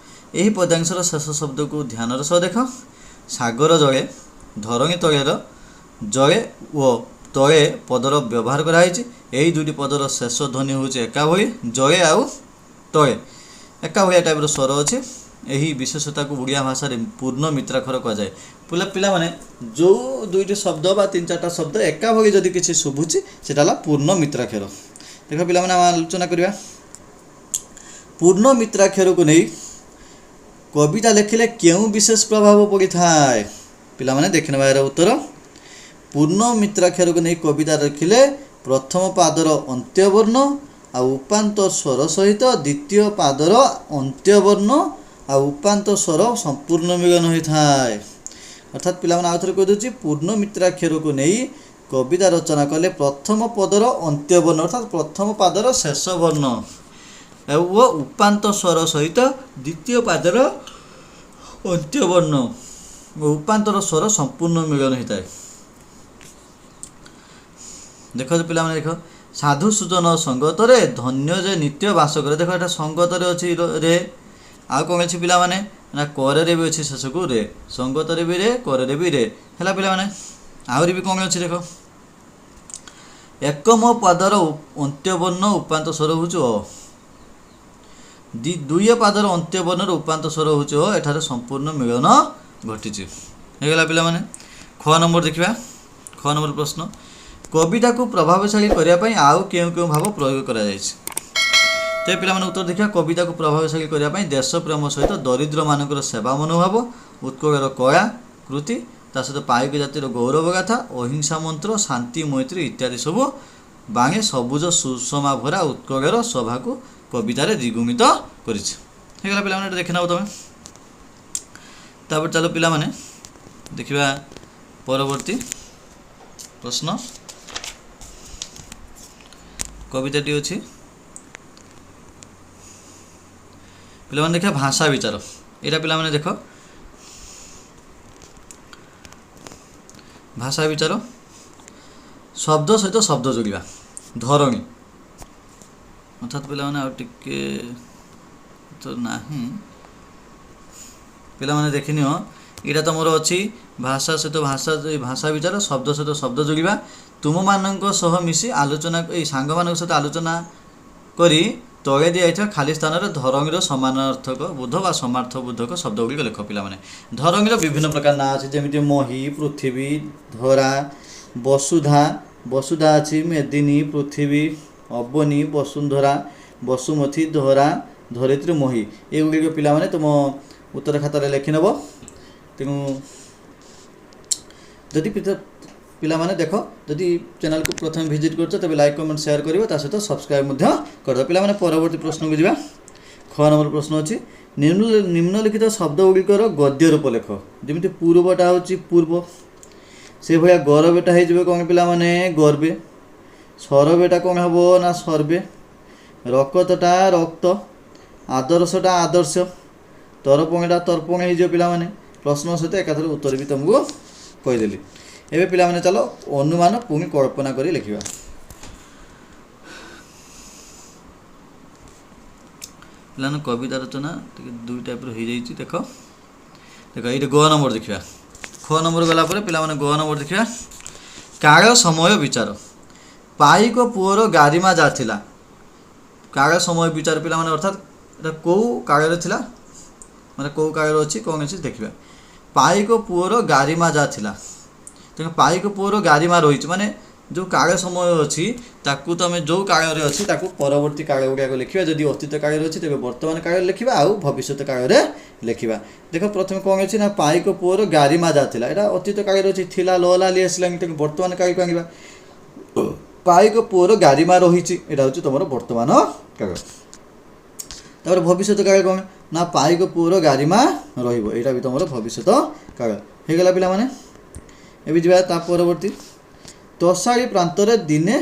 ଏହି ପଦ୍ୟାଂଶର ଶେଷ ଶବ୍ଦକୁ ଧ୍ୟାନର ସହ ଦେଖ। ସାଗର ଜଳେ, ଧରଣୀ ତଳେର ଜଳେ ଓ ତଳେ ପଦର ବ୍ୟବହାର କରାହେଇଛି। ଏହି ଦୁଇଟି ପଦର ଶେଷ ଧ୍ୱନି ହେଉଛି ଏକା ଭଳି। ଜଳେ ଆଉ ତଳେ ଏକା ଭଳିଆ ଟାଇପ୍ର ସ୍ୱର ଅଛି। ଏହି ବିଶେଷତାକୁ ଓଡ଼ିଆ ଭାଷାରେ ପୂର୍ଣ୍ଣ ମିତ୍ରାକ୍ଷର କୁହାଯାଏ। ପିଲାମାନେ, ଯେଉଁ ଦୁଇଟି ଶବ୍ଦ ବା ତିନି ଚାରିଟା ଶବ୍ଦ ଏକା ଭଳି ଯଦି କିଛି ଶୁଭୁଛି, ସେଟା ହେଲା ପୂର୍ଣ୍ଣ ମିତ୍ରାକ୍ଷର। ଦେଖ ପିଲାମାନେ, ଆମେ ଆଲୋଚନା କରିବା। ପୂର୍ଣ୍ଣ ମିତ୍ରାକ୍ଷରକୁ ନେଇ କବିତା ଲେଖିଲେ କେଉଁ ବିଶେଷ ପ୍ରଭାବ ପଡ଼ିଥାଏ? ପିଲାମାନେ, ଦେଖିନେବା ଏହାର ଉତ୍ତର। ପୂର୍ଣ୍ଣ ମିତ୍ରାକ୍ଷରକୁ ନେଇ କବିତା ଲେଖିଲେ ପ୍ରଥମ ପାଦର ଅନ୍ତ୍ୟବର୍ଣ୍ଣ ଆଉ ଉପାନ୍ତ ସ୍ୱର ସହିତ ଦ୍ୱିତୀୟ ପାଦର ଅନ୍ତ୍ୟବର୍ଣ୍ଣ ଆଉ ଉପାନ୍ତ ସ୍ୱର ସମ୍ପୂର୍ଣ୍ଣ ମିଳନ ହୋଇଥାଏ। ଅର୍ଥାତ୍ ପିଲାମାନେ, ଆଉ ଥରେ କହିଦେଉଛି, ପୂର୍ଣ୍ଣ ମିତ୍ରାକ୍ଷରକୁ ନେଇ କବିତା ରଚନା କଲେ ପ୍ରଥମ ପଦର ଅନ୍ତ୍ୟବର୍ଣ୍ଣ, ଅର୍ଥାତ୍ ପ୍ରଥମ ପାଦର ଶେଷ ବର୍ଣ୍ଣ ଓ ଉପାନ୍ତ ସ୍ୱର ସହିତ ଦ୍ୱିତୀୟ ପାଦର ଅନ୍ତ୍ୟବର୍ଣ୍ଣ ଓ ଉପାନ୍ତର ସ୍ୱର ସମ୍ପୂର୍ଣ୍ଣ ମିଳନ ହୋଇଥାଏ। ଦେଖ ପିଲାମାନେ, ଦେଖ, ସାଧୁ ସୁଜନ ସଙ୍ଗତରେ ଧନ୍ୟ ଯେ ନିତ୍ୟ ବାସ କରେ। ଦେଖ, ଏଟା ସଙ୍ଗତରେ ଅଛି ରେ। ଆଉ କ'ଣ ଅଛି ପିଲାମାନେ? ନା କରରେ ବି ଅଛି ଶେଷକୁ ରେ। ସଙ୍ଗତରେ ବି ରେ, କରରେ ବି ରେ ହେଲା ପିଲାମାନେ। ଆହୁରି ବି କ'ଣ ଅଛି ଦେଖ। ଏକମ ପାଦର ଅନ୍ତ୍ୟବର୍ଣ୍ଣ ଉପାନ୍ତ ସ୍ୱର ହେଉଛି ଅ। ଦ୍ୱିତୀୟ ପାଦର ଅନ୍ତ୍ୟବର୍ଣ୍ଣର ଉପାନ୍ତ ସ୍ୱର ହେଉଛି ଅ। ଏଠାରେ ସମ୍ପୂର୍ଣ୍ଣ ମିଳନ ଘଟିଛି। ହେଇଗଲା ପିଲାମାନେ। ଖ ନମ୍ବର ଦେଖିବା। ଖ ନମ୍ବର ପ୍ରଶ୍ନ, କବିତାକୁ ପ୍ରଭାବଶାଳୀ କରିବା ପାଇଁ ଆଉ କେଉଁ କେଉଁ ଭାବ ପ୍ରୟୋଗ କରାଯାଇଛି? ତେବେ ପିଲାମାନେ, ଉତ୍ତର ଦେଖିବା। କବିତାକୁ ପ୍ରଭାବଶାଳୀ କରିବା ପାଇଁ ଦେଶପ୍ରେମ ସହିତ ଦରିଦ୍ରମାନଙ୍କର ସେବା ମନୋଭାବ, ଉତ୍କଳର କଳା କୃତି, ତା ସହିତ ପାଇକ ଜାତିର ଗୌରବ ଗାଥା, ଅହିଂସା ମନ୍ତ୍ର, ଶାନ୍ତି ମୈତ୍ରୀ ଇତ୍ୟାଦି ସବୁ ବାଣୀ ସବୁଜ ସୁଷମା ଭରା ଉତ୍କଳର ଶୋଭାକୁ କବିତାରେ ଦ୍ୱିଗୁଣିତ କରିଛି। ହେଇଗଲା ପିଲାମାନେ, ଏଇଟା ଦେଖିନେବ ତୁମେ। ତାପରେ ଚାଲ ପିଲାମାନେ ଦେଖିବା ପରବର୍ତ୍ତୀ ପ୍ରଶ୍ନ। କବିତାଟି ଅଛି ପିଲାମାନେ, ଦେଖିବା ଭାଷା ବିଚାର। ଏଇଟା ପିଲାମାନେ ଦେଖ, ଭାଷା ବିଚାର, ଶବ୍ଦ ସହିତ ଶବ୍ଦ ଯୋଡ଼ିବା। ଧରଣୀ ଅର୍ଥାତ୍ ପିଲାମାନେ ଆଉ ଟିକେ ତ ନାହିଁ, ପିଲାମାନେ ଦେଖିନିଅ। ଏଇଟା ତୁମର ଅଛି ଭାଷା ସହିତ ଭାଷା, ଭାଷା ବିଚାର, ଶବ୍ଦ ସହିତ ଶବ୍ଦ ଯୋଡ଼ିବା। ତୁମମାନଙ୍କ ସହ ମିଶି ଆଲୋଚନା, ଏଇ ସାଙ୍ଗମାନଙ୍କ ସହିତ ଆଲୋଚନା କରି ତଳେ ଦିଆଯାଇଥିବା ଖାଲି ସ୍ଥାନରେ ଧରଣୀର ସମାନାର୍ଥକ ବୋଧ ବା ସମାର୍ଥ ବୋଧକ ଶବ୍ଦ ଗୁଡ଼ିକ ଲେଖ। ପିଲାମାନେ, ଧରଣୀର ବିଭିନ୍ନ ପ୍ରକାର ନାଁ ଅଛି, ଯେମିତି ମହି, ପୃଥିବୀ, ଧରା, ବସୁଧା, ବସୁଧା ଅଛି, ମେଦିନୀ, ପୃଥିବୀ, ଅବନୀ, ବସୁନ୍ଧରା, ବସୁମତୀ, ଧରା, ଧରିତ୍ରୀ, ମହି। ଏଗୁଡ଼ିକ ପିଲାମାନେ ତୁମ ଉତ୍ତର ଖାତାରେ ଲେଖିନେବ। ତେଣୁ ଯଦି ପିଲାମାନେ ଦେଖ, ଯଦି ଚ୍ୟାନେଲକୁ ପ୍ରଥମେ ଭିଜିଟ୍ କରୁଛ ତେବେ ଲାଇକ୍, କମେଣ୍ଟ, ସେୟାର କରିବ, ତା ସହିତ ସବସ୍କ୍ରାଇବ୍ ମଧ୍ୟ କରିଦେବ। ପିଲାମାନେ ପରବର୍ତ୍ତୀ ପ୍ରଶ୍ନକୁ ଯିବା। ଖ ନମ୍ବର ପ୍ରଶ୍ନ ଅଛି, ନିମ୍ନଲିଖିତ ଶବ୍ଦ ଗୁଡ଼ିକର ଗଦ୍ୟ ରୂପ ଲେଖ। ଯେମିତି ପୂର୍ବଟା ହେଉଛି ପୂର୍ବ, ସେଭଳିଆ ଗରବେଟା ହେଇଯିବ କ'ଣ ପିଲାମାନେ? ଗର୍ବେ। ସରବେଟା କ'ଣ ହେବ ନା ସର୍ବେ। ରକତଟା ରକ୍ତ, ଆଦର୍ଶଟା ଆଦର୍ଶ, ତରପଣଟା ତର୍ପଣ ହେଇଯିବ। ପିଲାମାନେ, ପ୍ରଶ୍ନ ସହିତ ଏକାଥରେ ଉତ୍ତର ବି ତୁମକୁ କହିଦେଲି। ଏବେ ପିଲାମାନେ ଚାଲ ଅନୁମାନ ପୁଣି କଳ୍ପନା କରି ଲେଖିବା। ପିଲାମାନେ, କବିତା ରଚନା ଟିକେ ଦୁଇ ଟାଇପ୍ର ହେଇଯାଇଛି। ଦେଖ ଦେଖ, ଏଇଠି ଗ ନମ୍ବର ଦେଖିବା। ଖ ନମ୍ବର ଗଲା ପରେ ପିଲାମାନେ ଗ ନମ୍ବର ଦେଖିବା। କାଳ ସମୟ ବିଚାର, ପାଇକ ପୁଅର ଗାରିମା ଯା ଥିଲା। କାଳ ସମୟ ବିଚାର ପିଲାମାନେ, ଅର୍ଥାତ୍ ଏଟା କେଉଁ କାଳରେ ଥିଲା, ମାନେ କେଉଁ କାଳରେ ଅଛି, କ'ଣ ଅଛି ଦେଖିବା। ପାଇକ ପୁଅର ଗାରିମା ଯା ଥିଲା, ତେଣୁ ପାଇକ ପୁଅର ଗାରିମା ରହିଛି, ମାନେ ଯେଉଁ କାଳ ସମୟ ଅଛି ତାକୁ ତୁମେ ଯେଉଁ କାଳରେ ଅଛି ତାକୁ ପରବର୍ତ୍ତୀ କାଳ ଗୁଡ଼ାକ ଲେଖିବା। ଯଦି ଅତୀତ କାଳରେ ଅଛି ତେବେ ବର୍ତ୍ତମାନ କାଳରେ ଲେଖିବା, ଆଉ ଭବିଷ୍ୟତ କାଳରେ ଲେଖିବା। ଦେଖ ପ୍ରଥମେ କ'ଣ ଅଛି ନା ପାଇକ ପୁଅର ଗାରିମା ଯା ଥିଲା, ଏଇଟା ଅତୀତ କାଳରେ ଅଛି, ଥିଲା ଲ ଲାଲି ଆସିଲାଣି, ତେଣୁ ବର୍ତ୍ତମାନ କାଳକୁ ଆଣିବା। ପାଇକ ପୁଅର ଗାରିମା ରହିଛି, ଏଇଟା ହେଉଛି ତୁମର ବର୍ତ୍ତମାନ କାଳ। ତାପରେ ଭବିଷ୍ୟତ କାଳ କ'ଣ ନା ପାଇକ ପୁଅର ଗାରିମା ରହିବ, ଏଇଟା ବି ତୁମର ଭବିଷ୍ୟତ କାଳ ହେଇଗଲା। ପିଲାମାନେ ଏବେ ଯିବା ତା ପରବର୍ତ୍ତୀ। ତଷାଳୀ ପ୍ରାନ୍ତରେ ଦିନେ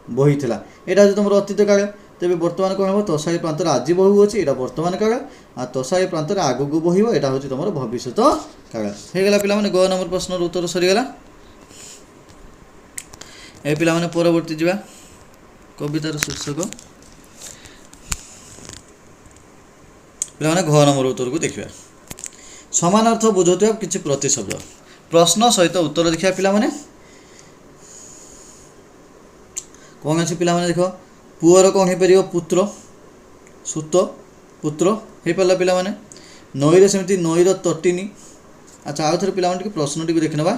ବହିଥିଲା, ଏଇଟା ହେଉଛି ତୁମର ଅତୀତ କାଳ। ତେବେ ବର୍ତ୍ତମାନ କ'ଣ ହେବ? ତଷାଳୀ ପ୍ରାନ୍ତରେ ଆଜି ବହୁଅଛି, ଏଇଟା ବର୍ତ୍ତମାନ କାଳ। ଆଉ ତଷାଳୀ ପ୍ରାନ୍ତରେ ଆଗକୁ ବହିବ, ଏଇଟା ହେଉଛି ତୁମର ଭବିଷ୍ୟତ କାଳ ହେଇଗଲା। ପିଲାମାନେ ଗ ନମ୍ବର ପ୍ରଶ୍ନର ଉତ୍ତର ସରିଗଲା। ଏବେ ପିଲାମାନେ ପରବର୍ତ୍ତୀ ଯିବା, କବିତାର ଶୀର୍ଷକ। ପିଲାମାନେ ଘ ନମ୍ବର ଉତ୍ତରକୁ ଦେଖିବା। ସମାନାର୍ଥ ବୁଝାଉଥିବା କିଛି ପ୍ରତିଶବ୍ଦ, ପ୍ରଶ୍ନ ସହିତ ଉତ୍ତର ଦେଖିବା। ପିଲାମାନେ କ'ଣ ଅଛି ପିଲାମାନେ ଦେଖ, ପୁଅର କ'ଣ ହେଇପାରିବ? ପୁତ୍ର, ସୁତ, ପୁତ୍ର ହେଇପାରିଲା ପିଲାମାନେ। ନଈରେ ସେମିତି ନଈର ତଟିନୀ। ଆଚ୍ଛା, ଆଉ ଥରେ ପିଲାମାନେ ଟିକେ ପ୍ରଶ୍ନଟିକୁ ଦେଖିନେବା।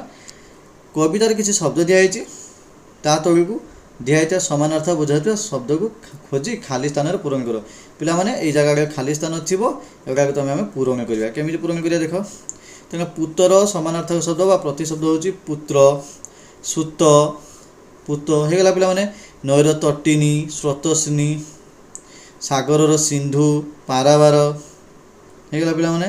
କବିତାରେ କିଛି ଶବ୍ଦ ଦିଆହେଇଛି, ତା ତଳକୁ ଦିଆହେଇଥିବା ସମାନାର୍ଥ ବୁଝାଉଥିବା ଶବ୍ଦକୁ ଖୋଜି ଖାଲି ସ୍ଥାନରେ ପୂରଣ କର। ପିଲାମାନେ ଏଇ ଜାଗାରେ ଖାଲି ସ୍ଥାନ ଥିବ, ଏଗୁଡ଼ାକୁ ତୁମେ ଆମେ ପୂରଣ କରିବା। କେମିତି ପୂରଣ କରିବା ଦେଖ। ତେଣୁ ପୁତର ସମାନାର୍ଥକ ଶବ୍ଦ ବା ପ୍ରତିଶବ୍ଦ ହେଉଛି ପୁତ୍ର, ସୁତ, ପୁତ ହେଇଗଲା ପିଲାମାନେ। ନଈର ତଟିନୀ, ସ୍ରୋତସ୍ୱିନୀ, ସାଗରର ସିନ୍ଧୁ, ପାରାବାର ହେଇଗଲା ପିଲାମାନେ।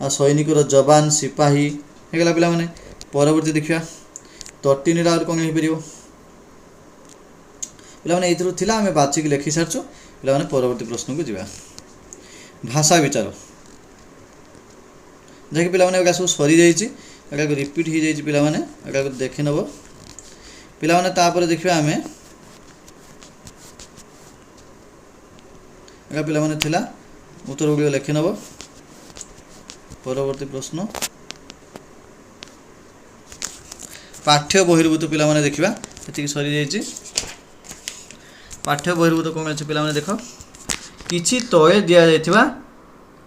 ଆଉ ସୈନିକର ଯବାନ, ସିପାହୀ ହେଇଗଲା ପିଲାମାନେ। ପରବର୍ତ୍ତୀ ଦେଖିବା, ତଟିନୀର ଆହୁରି କ'ଣ ହେଇପାରିବ ପିଲାମାନେ? ଏଇଥିରୁ ଥିଲା, ଆମେ ବାଛିକି ଲେଖି ସାରିଛୁ। ପିଲାମାନେ ପରବର୍ତ୍ତୀ ପ୍ରଶ୍ନକୁ ଯିବା। ଭାଷା ବିଚାର, ଯାହାକି ପିଲାମାନେ ଏଗୁଡ଼ା ସବୁ ସରିଯାଇଛି, ଏଗୁଡ଼ାକ ରିପିଟ୍ ହେଇଯାଇଛି ପିଲାମାନେ, ଏଗୁଡ଼ାକ ଦେଖିନେବ ପିଲାମାନେ। ତାପରେ ଦେଖିବା ଆମେ, ଏଗୁଡ଼ା ପିଲାମାନେ ଥିଲା, ଉତ୍ତର ଗୁଡ଼ିକ ଲେଖିନେବ। ପରବର୍ତ୍ତୀ ପ୍ରଶ୍ନ ପାଠ୍ୟ ବହିର୍ଭୂତ ପିଲାମାନେ ଦେଖିବା, ଏତିକି ସରିଯାଇଛି। ପାଠ୍ୟ ବହିର୍ଭୂତ କ'ଣ ଅଛି ପିଲାମାନେ ଦେଖ, କିଛି ତଳେ ଦିଆଯାଇଥିବା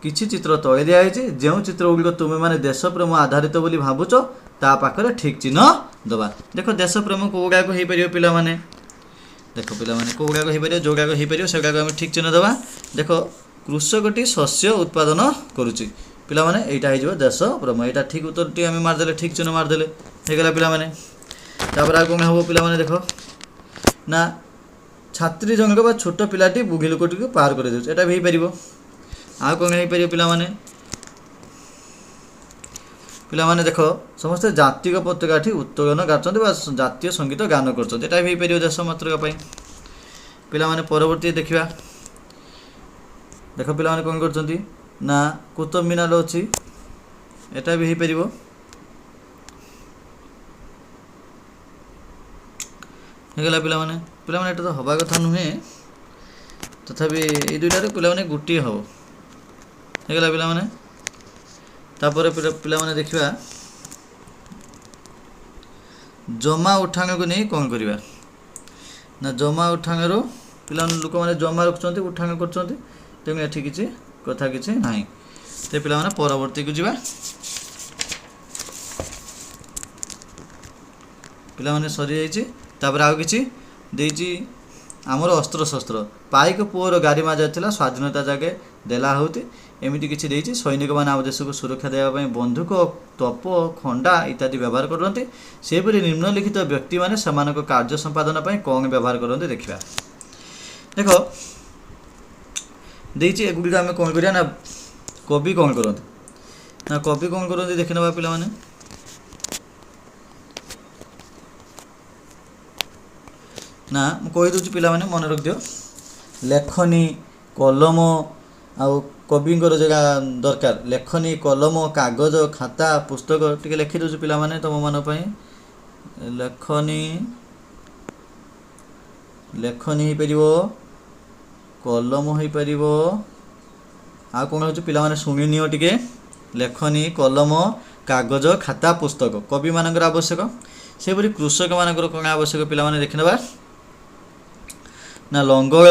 କିଛି ଚିତ୍ର ତଳେ ଦିଆଯାଇଛି, ଯେଉଁ ଚିତ୍ର ଗୁଡ଼ିକ ତୁମେମାନେ ଦେଶପ୍ରେମ ଆଧାରିତ ବୋଲି ଭାବୁଛ ତା ପାଖରେ ଠିକ୍ ଚିହ୍ନ ଦେବା। ଦେଖ ଦେଶପ୍ରେମ କେଉଁ ଗୁଡ଼ାକ ହେଇପାରିବ ପିଲାମାନେ? ଦେଖ ପିଲାମାନେ କେଉଁ ଗୁଡ଼ାକ ହେଇପାରିବ? ଯେଉଁଗୁଡ଼ାକ ହେଇପାରିବ ସେଗୁଡ଼ାକ ଆମେ ଠିକ୍ ଚିହ୍ନ ଦେବା। ଦେଖ କୃଷକଟି ଶସ୍ୟ ଉତ୍ପାଦନ କରୁଛି ପିଲାମାନେ, ଏଇଟା ହେଇଯିବ ଦେଶପ୍ରେମ। ଏଇଟା ଠିକ୍ ଉତ୍ତରଟି ଆମେ ମାରିଦେଲେ, ଠିକ୍ ଚିହ୍ନ ମାରିଦେଲେ, ହେଇଗଲା ପିଲାମାନେ। ତାପରେ ଆଉ କ'ଣ ହେବ ପିଲାମାନେ ଦେଖ ନା ଛାତ୍ରୀ ଜଣକ ବା ଛୋଟ ପିଲାଟି ବୁଢ଼ୀ ଲୋକଟିକୁ ପାର କରିଦେଉଛି, ଏଇଟା ବି ହେଇପାରିବ। ଆଉ କ'ଣ ହେଇପାରିବ ପିଲାମାନେ? ପିଲାମାନେ ଦେଖ, ସମସ୍ତେ ଜାତୀୟ ପତାକାଠି ଉତ୍ତୋଳନ ଗାଛନ୍ତି ବା ଜାତୀୟ ସଙ୍ଗୀତ ଗାନ କରୁଛନ୍ତି, ଏଇଟା ବି ହେଇପାରିବ ଦେଶ ମାତୃକା ପାଇଁ। ପିଲାମାନେ ପରବର୍ତ୍ତୀ ଦେଖିବା। ଦେଖ ପିଲାମାନେ କ'ଣ କରୁଛନ୍ତି ନା କୁତୁବ ମିନାର ଅଛି, ଏଟା ବି ହେଇପାରିବ। ହେଇଗଲା ପିଲାମାନେ। ପିଲାମାନେ ଏଟା ତ ହେବା କଥା ନୁହେଁ, ତଥାପି ଏଇ ଦୁଇଟାରେ ପିଲାମାନେ ଗୋଟିଏ ହେବ। ହେଇଗଲା ପିଲାମାନେ। ତାପରେ ପିଲାମାନେ ଦେଖିବା ଜମା ଉଠାଣକୁ ନେଇ କ'ଣ କରିବା ନା ଜମା ଉଠାଣରୁ ପିଲାମାନେ ଲୋକମାନେ ଜମା ରଖୁଛନ୍ତି, ଉଠାଣ କରୁଛନ୍ତି, ତେଣୁ ଏଠି କିଛି କଥା କିଛି ନାହିଁ। ତ ପିଲାମାନେ ପରବର୍ତ୍ତୀକୁ ଯିବା। ପିଲାମାନେ ସରିଯାଇଛି। ତାପରେ ଆଉ କିଛି ଦେଇଛି ଆମର ଅସ୍ତ୍ରଶସ୍ତ୍ର। ପାଇକ ପୁଅର ଗାରିମା ଯାଇଥିଲା ସ୍ୱାଧୀନତା ଜାଗେ ଦେଲା ହଉତି, ଏମିତି କିଛି ଦେଇଛି। ସୈନିକମାନେ ଆମ ଦେଶକୁ ସୁରକ୍ଷା ଦେବା ପାଇଁ ବନ୍ଧୁକ, ତୋପ, ଖଣ୍ଡା ଇତ୍ୟାଦି ବ୍ୟବହାର କରନ୍ତି। ସେହିପରି ନିମ୍ନଲିଖିତ ବ୍ୟକ୍ତିମାନେ ସେମାନଙ୍କ କାର୍ଯ୍ୟ ସମ୍ପାଦନ ପାଇଁ କ'ଣ ବ୍ୟବହାର କରନ୍ତି ଦେଖିବା। ଦେଖ ଦେଇଛି ଏଗୁଡ଼ିକ ଆମେ କ'ଣ କରିବା ନା କବି କ'ଣ କରନ୍ତି ନା କବି କ'ଣ କରନ୍ତି ଦେଖିନେବା ପିଲାମାନେ। ନା ମୁଁ କହିଦେଉଛି ପିଲାମାନେ, ମନେ ରଖିଦିଅ। ଲେଖନୀ, କଲମ, ଆଉ କବିଙ୍କର ଜାଗା ଦରକାର ଲେଖନୀ, କଲମ, କାଗଜ, ଖାତା, ପୁସ୍ତକ। ଟିକେ ଲେଖିଦେଉଛି ପିଲାମାନେ ତୁମମାନଙ୍କ ପାଇଁ। ଲେଖନୀ, ଲେଖନୀ ହେଇପାରିବ, କଲମ ହେଇପାରିବ, ଆଉ କ'ଣ ହେଉଛି ପିଲାମାନେ ଶୁଣିନିଅ ଟିକେ। ଲେଖନୀ, କଲମ, କାଗଜ, ଖାତା, ପୁସ୍ତକ କବିମାନଙ୍କର ଆବଶ୍ୟକ। ସେହିପରି କୃଷକମାନଙ୍କର କ'ଣ ଆବଶ୍ୟକ ପିଲାମାନେ ଦେଖିନେବା ନା ଲଙ୍ଗଳ,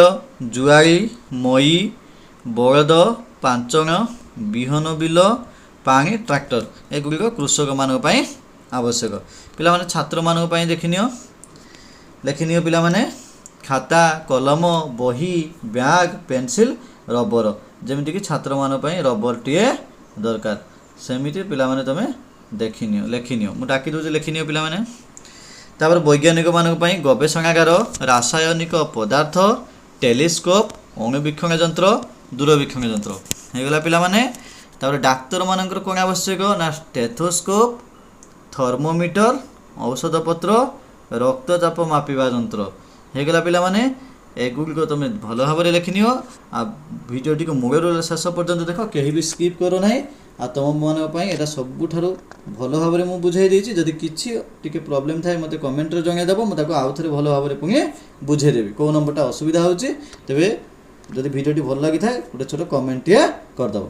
ଜୁଆଳି, ମଇ, ବଳଦ, ପାଞ୍ଚଣ, ବିହନ ବିଲ, ପାଣି, ଟ୍ରାକ୍ଟର, ଏଗୁଡ଼ିକ କୃଷକମାନଙ୍କ ପାଇଁ ଆବଶ୍ୟକ। ପିଲାମାନେ ଛାତ୍ରମାନଙ୍କ ପାଇଁ ଦେଖିନିଅ, ଲେଖିନିଅ ପିଲାମାନେ। ଖାତା, କଲମ, ବହି, ବ୍ୟାଗ୍, ପେନସିଲ୍, ରବର। ଯେମିତିକି ଛାତ୍ରମାନଙ୍କ ପାଇଁ ରବରଟିଏ ଦରକାର, ସେମିତି ପିଲାମାନେ ତୁମେ ଦେଖିନିଅ, ଲେଖିନିଅ। ମୁଁ ଡାକି ଦେଉଛି, ଲେଖିନିଅ ପିଲାମାନେ। ତାପରେ ବୈଜ୍ଞାନିକମାନଙ୍କ ପାଇଁ ଗବେଷଣାଗାର, ରାସାୟନିକ ପଦାର୍ଥ, ଟେଲିସ୍କୋପ୍, ଅଣୁବୀକ୍ଷଣ ଯନ୍ତ୍ର, ଦୂରବୀକ୍ଷଣ ଯନ୍ତ୍ର। ହେଇଗଲା ପିଲାମାନେ। ତାପରେ ଡାକ୍ତରମାନଙ୍କର କ'ଣ ଆବଶ୍ୟକ ନା ଷ୍ଟେଥୋସ୍କୋପ୍, ଥର୍ମୋମିଟର, ଔଷଧପତ୍ର, ରକ୍ତଚାପ ମାପିବା ଯନ୍ତ୍ର। ହେଇଗଲା ପିଲାମାନେ। ଏଗୁଡ଼ିକ ତୁମେ ଭଲ ଭାବରେ ଲେଖିନିଅ। ଆଉ ଭିଡ଼ିଓଟିକୁ ମୂଳରୁ ଶେଷ ପର୍ଯ୍ୟନ୍ତ ଦେଖ, କେହି ବି ସ୍କିପ୍ କର ନାହିଁ। ଆଉ ତୁମମାନଙ୍କ ପାଇଁ ଏଇଟା ସବୁଠାରୁ ଭଲ ଭାବରେ ମୁଁ ବୁଝାଇ ଦେଇଛି। ଯଦି କିଛି ଟିକେ ପ୍ରୋବ୍ଲେମ୍ ଥାଏ ମୋତେ କମେଣ୍ଟରେ ଜଣାଇଦେବ, ମୁଁ ତାକୁ ଆଉ ଥରେ ଭଲ ଭାବରେ ପୁଣି ବୁଝେଇଦେବି କେଉଁ ନମ୍ବରଟା ଅସୁବିଧା ହେଉଛି। ତେବେ ଯଦି ଭିଡ଼ିଓଟି ଭଲ ଲାଗିଥାଏ ଗୋଟେ ଛୋଟ କମେଣ୍ଟଟିଏ କରିଦେବ।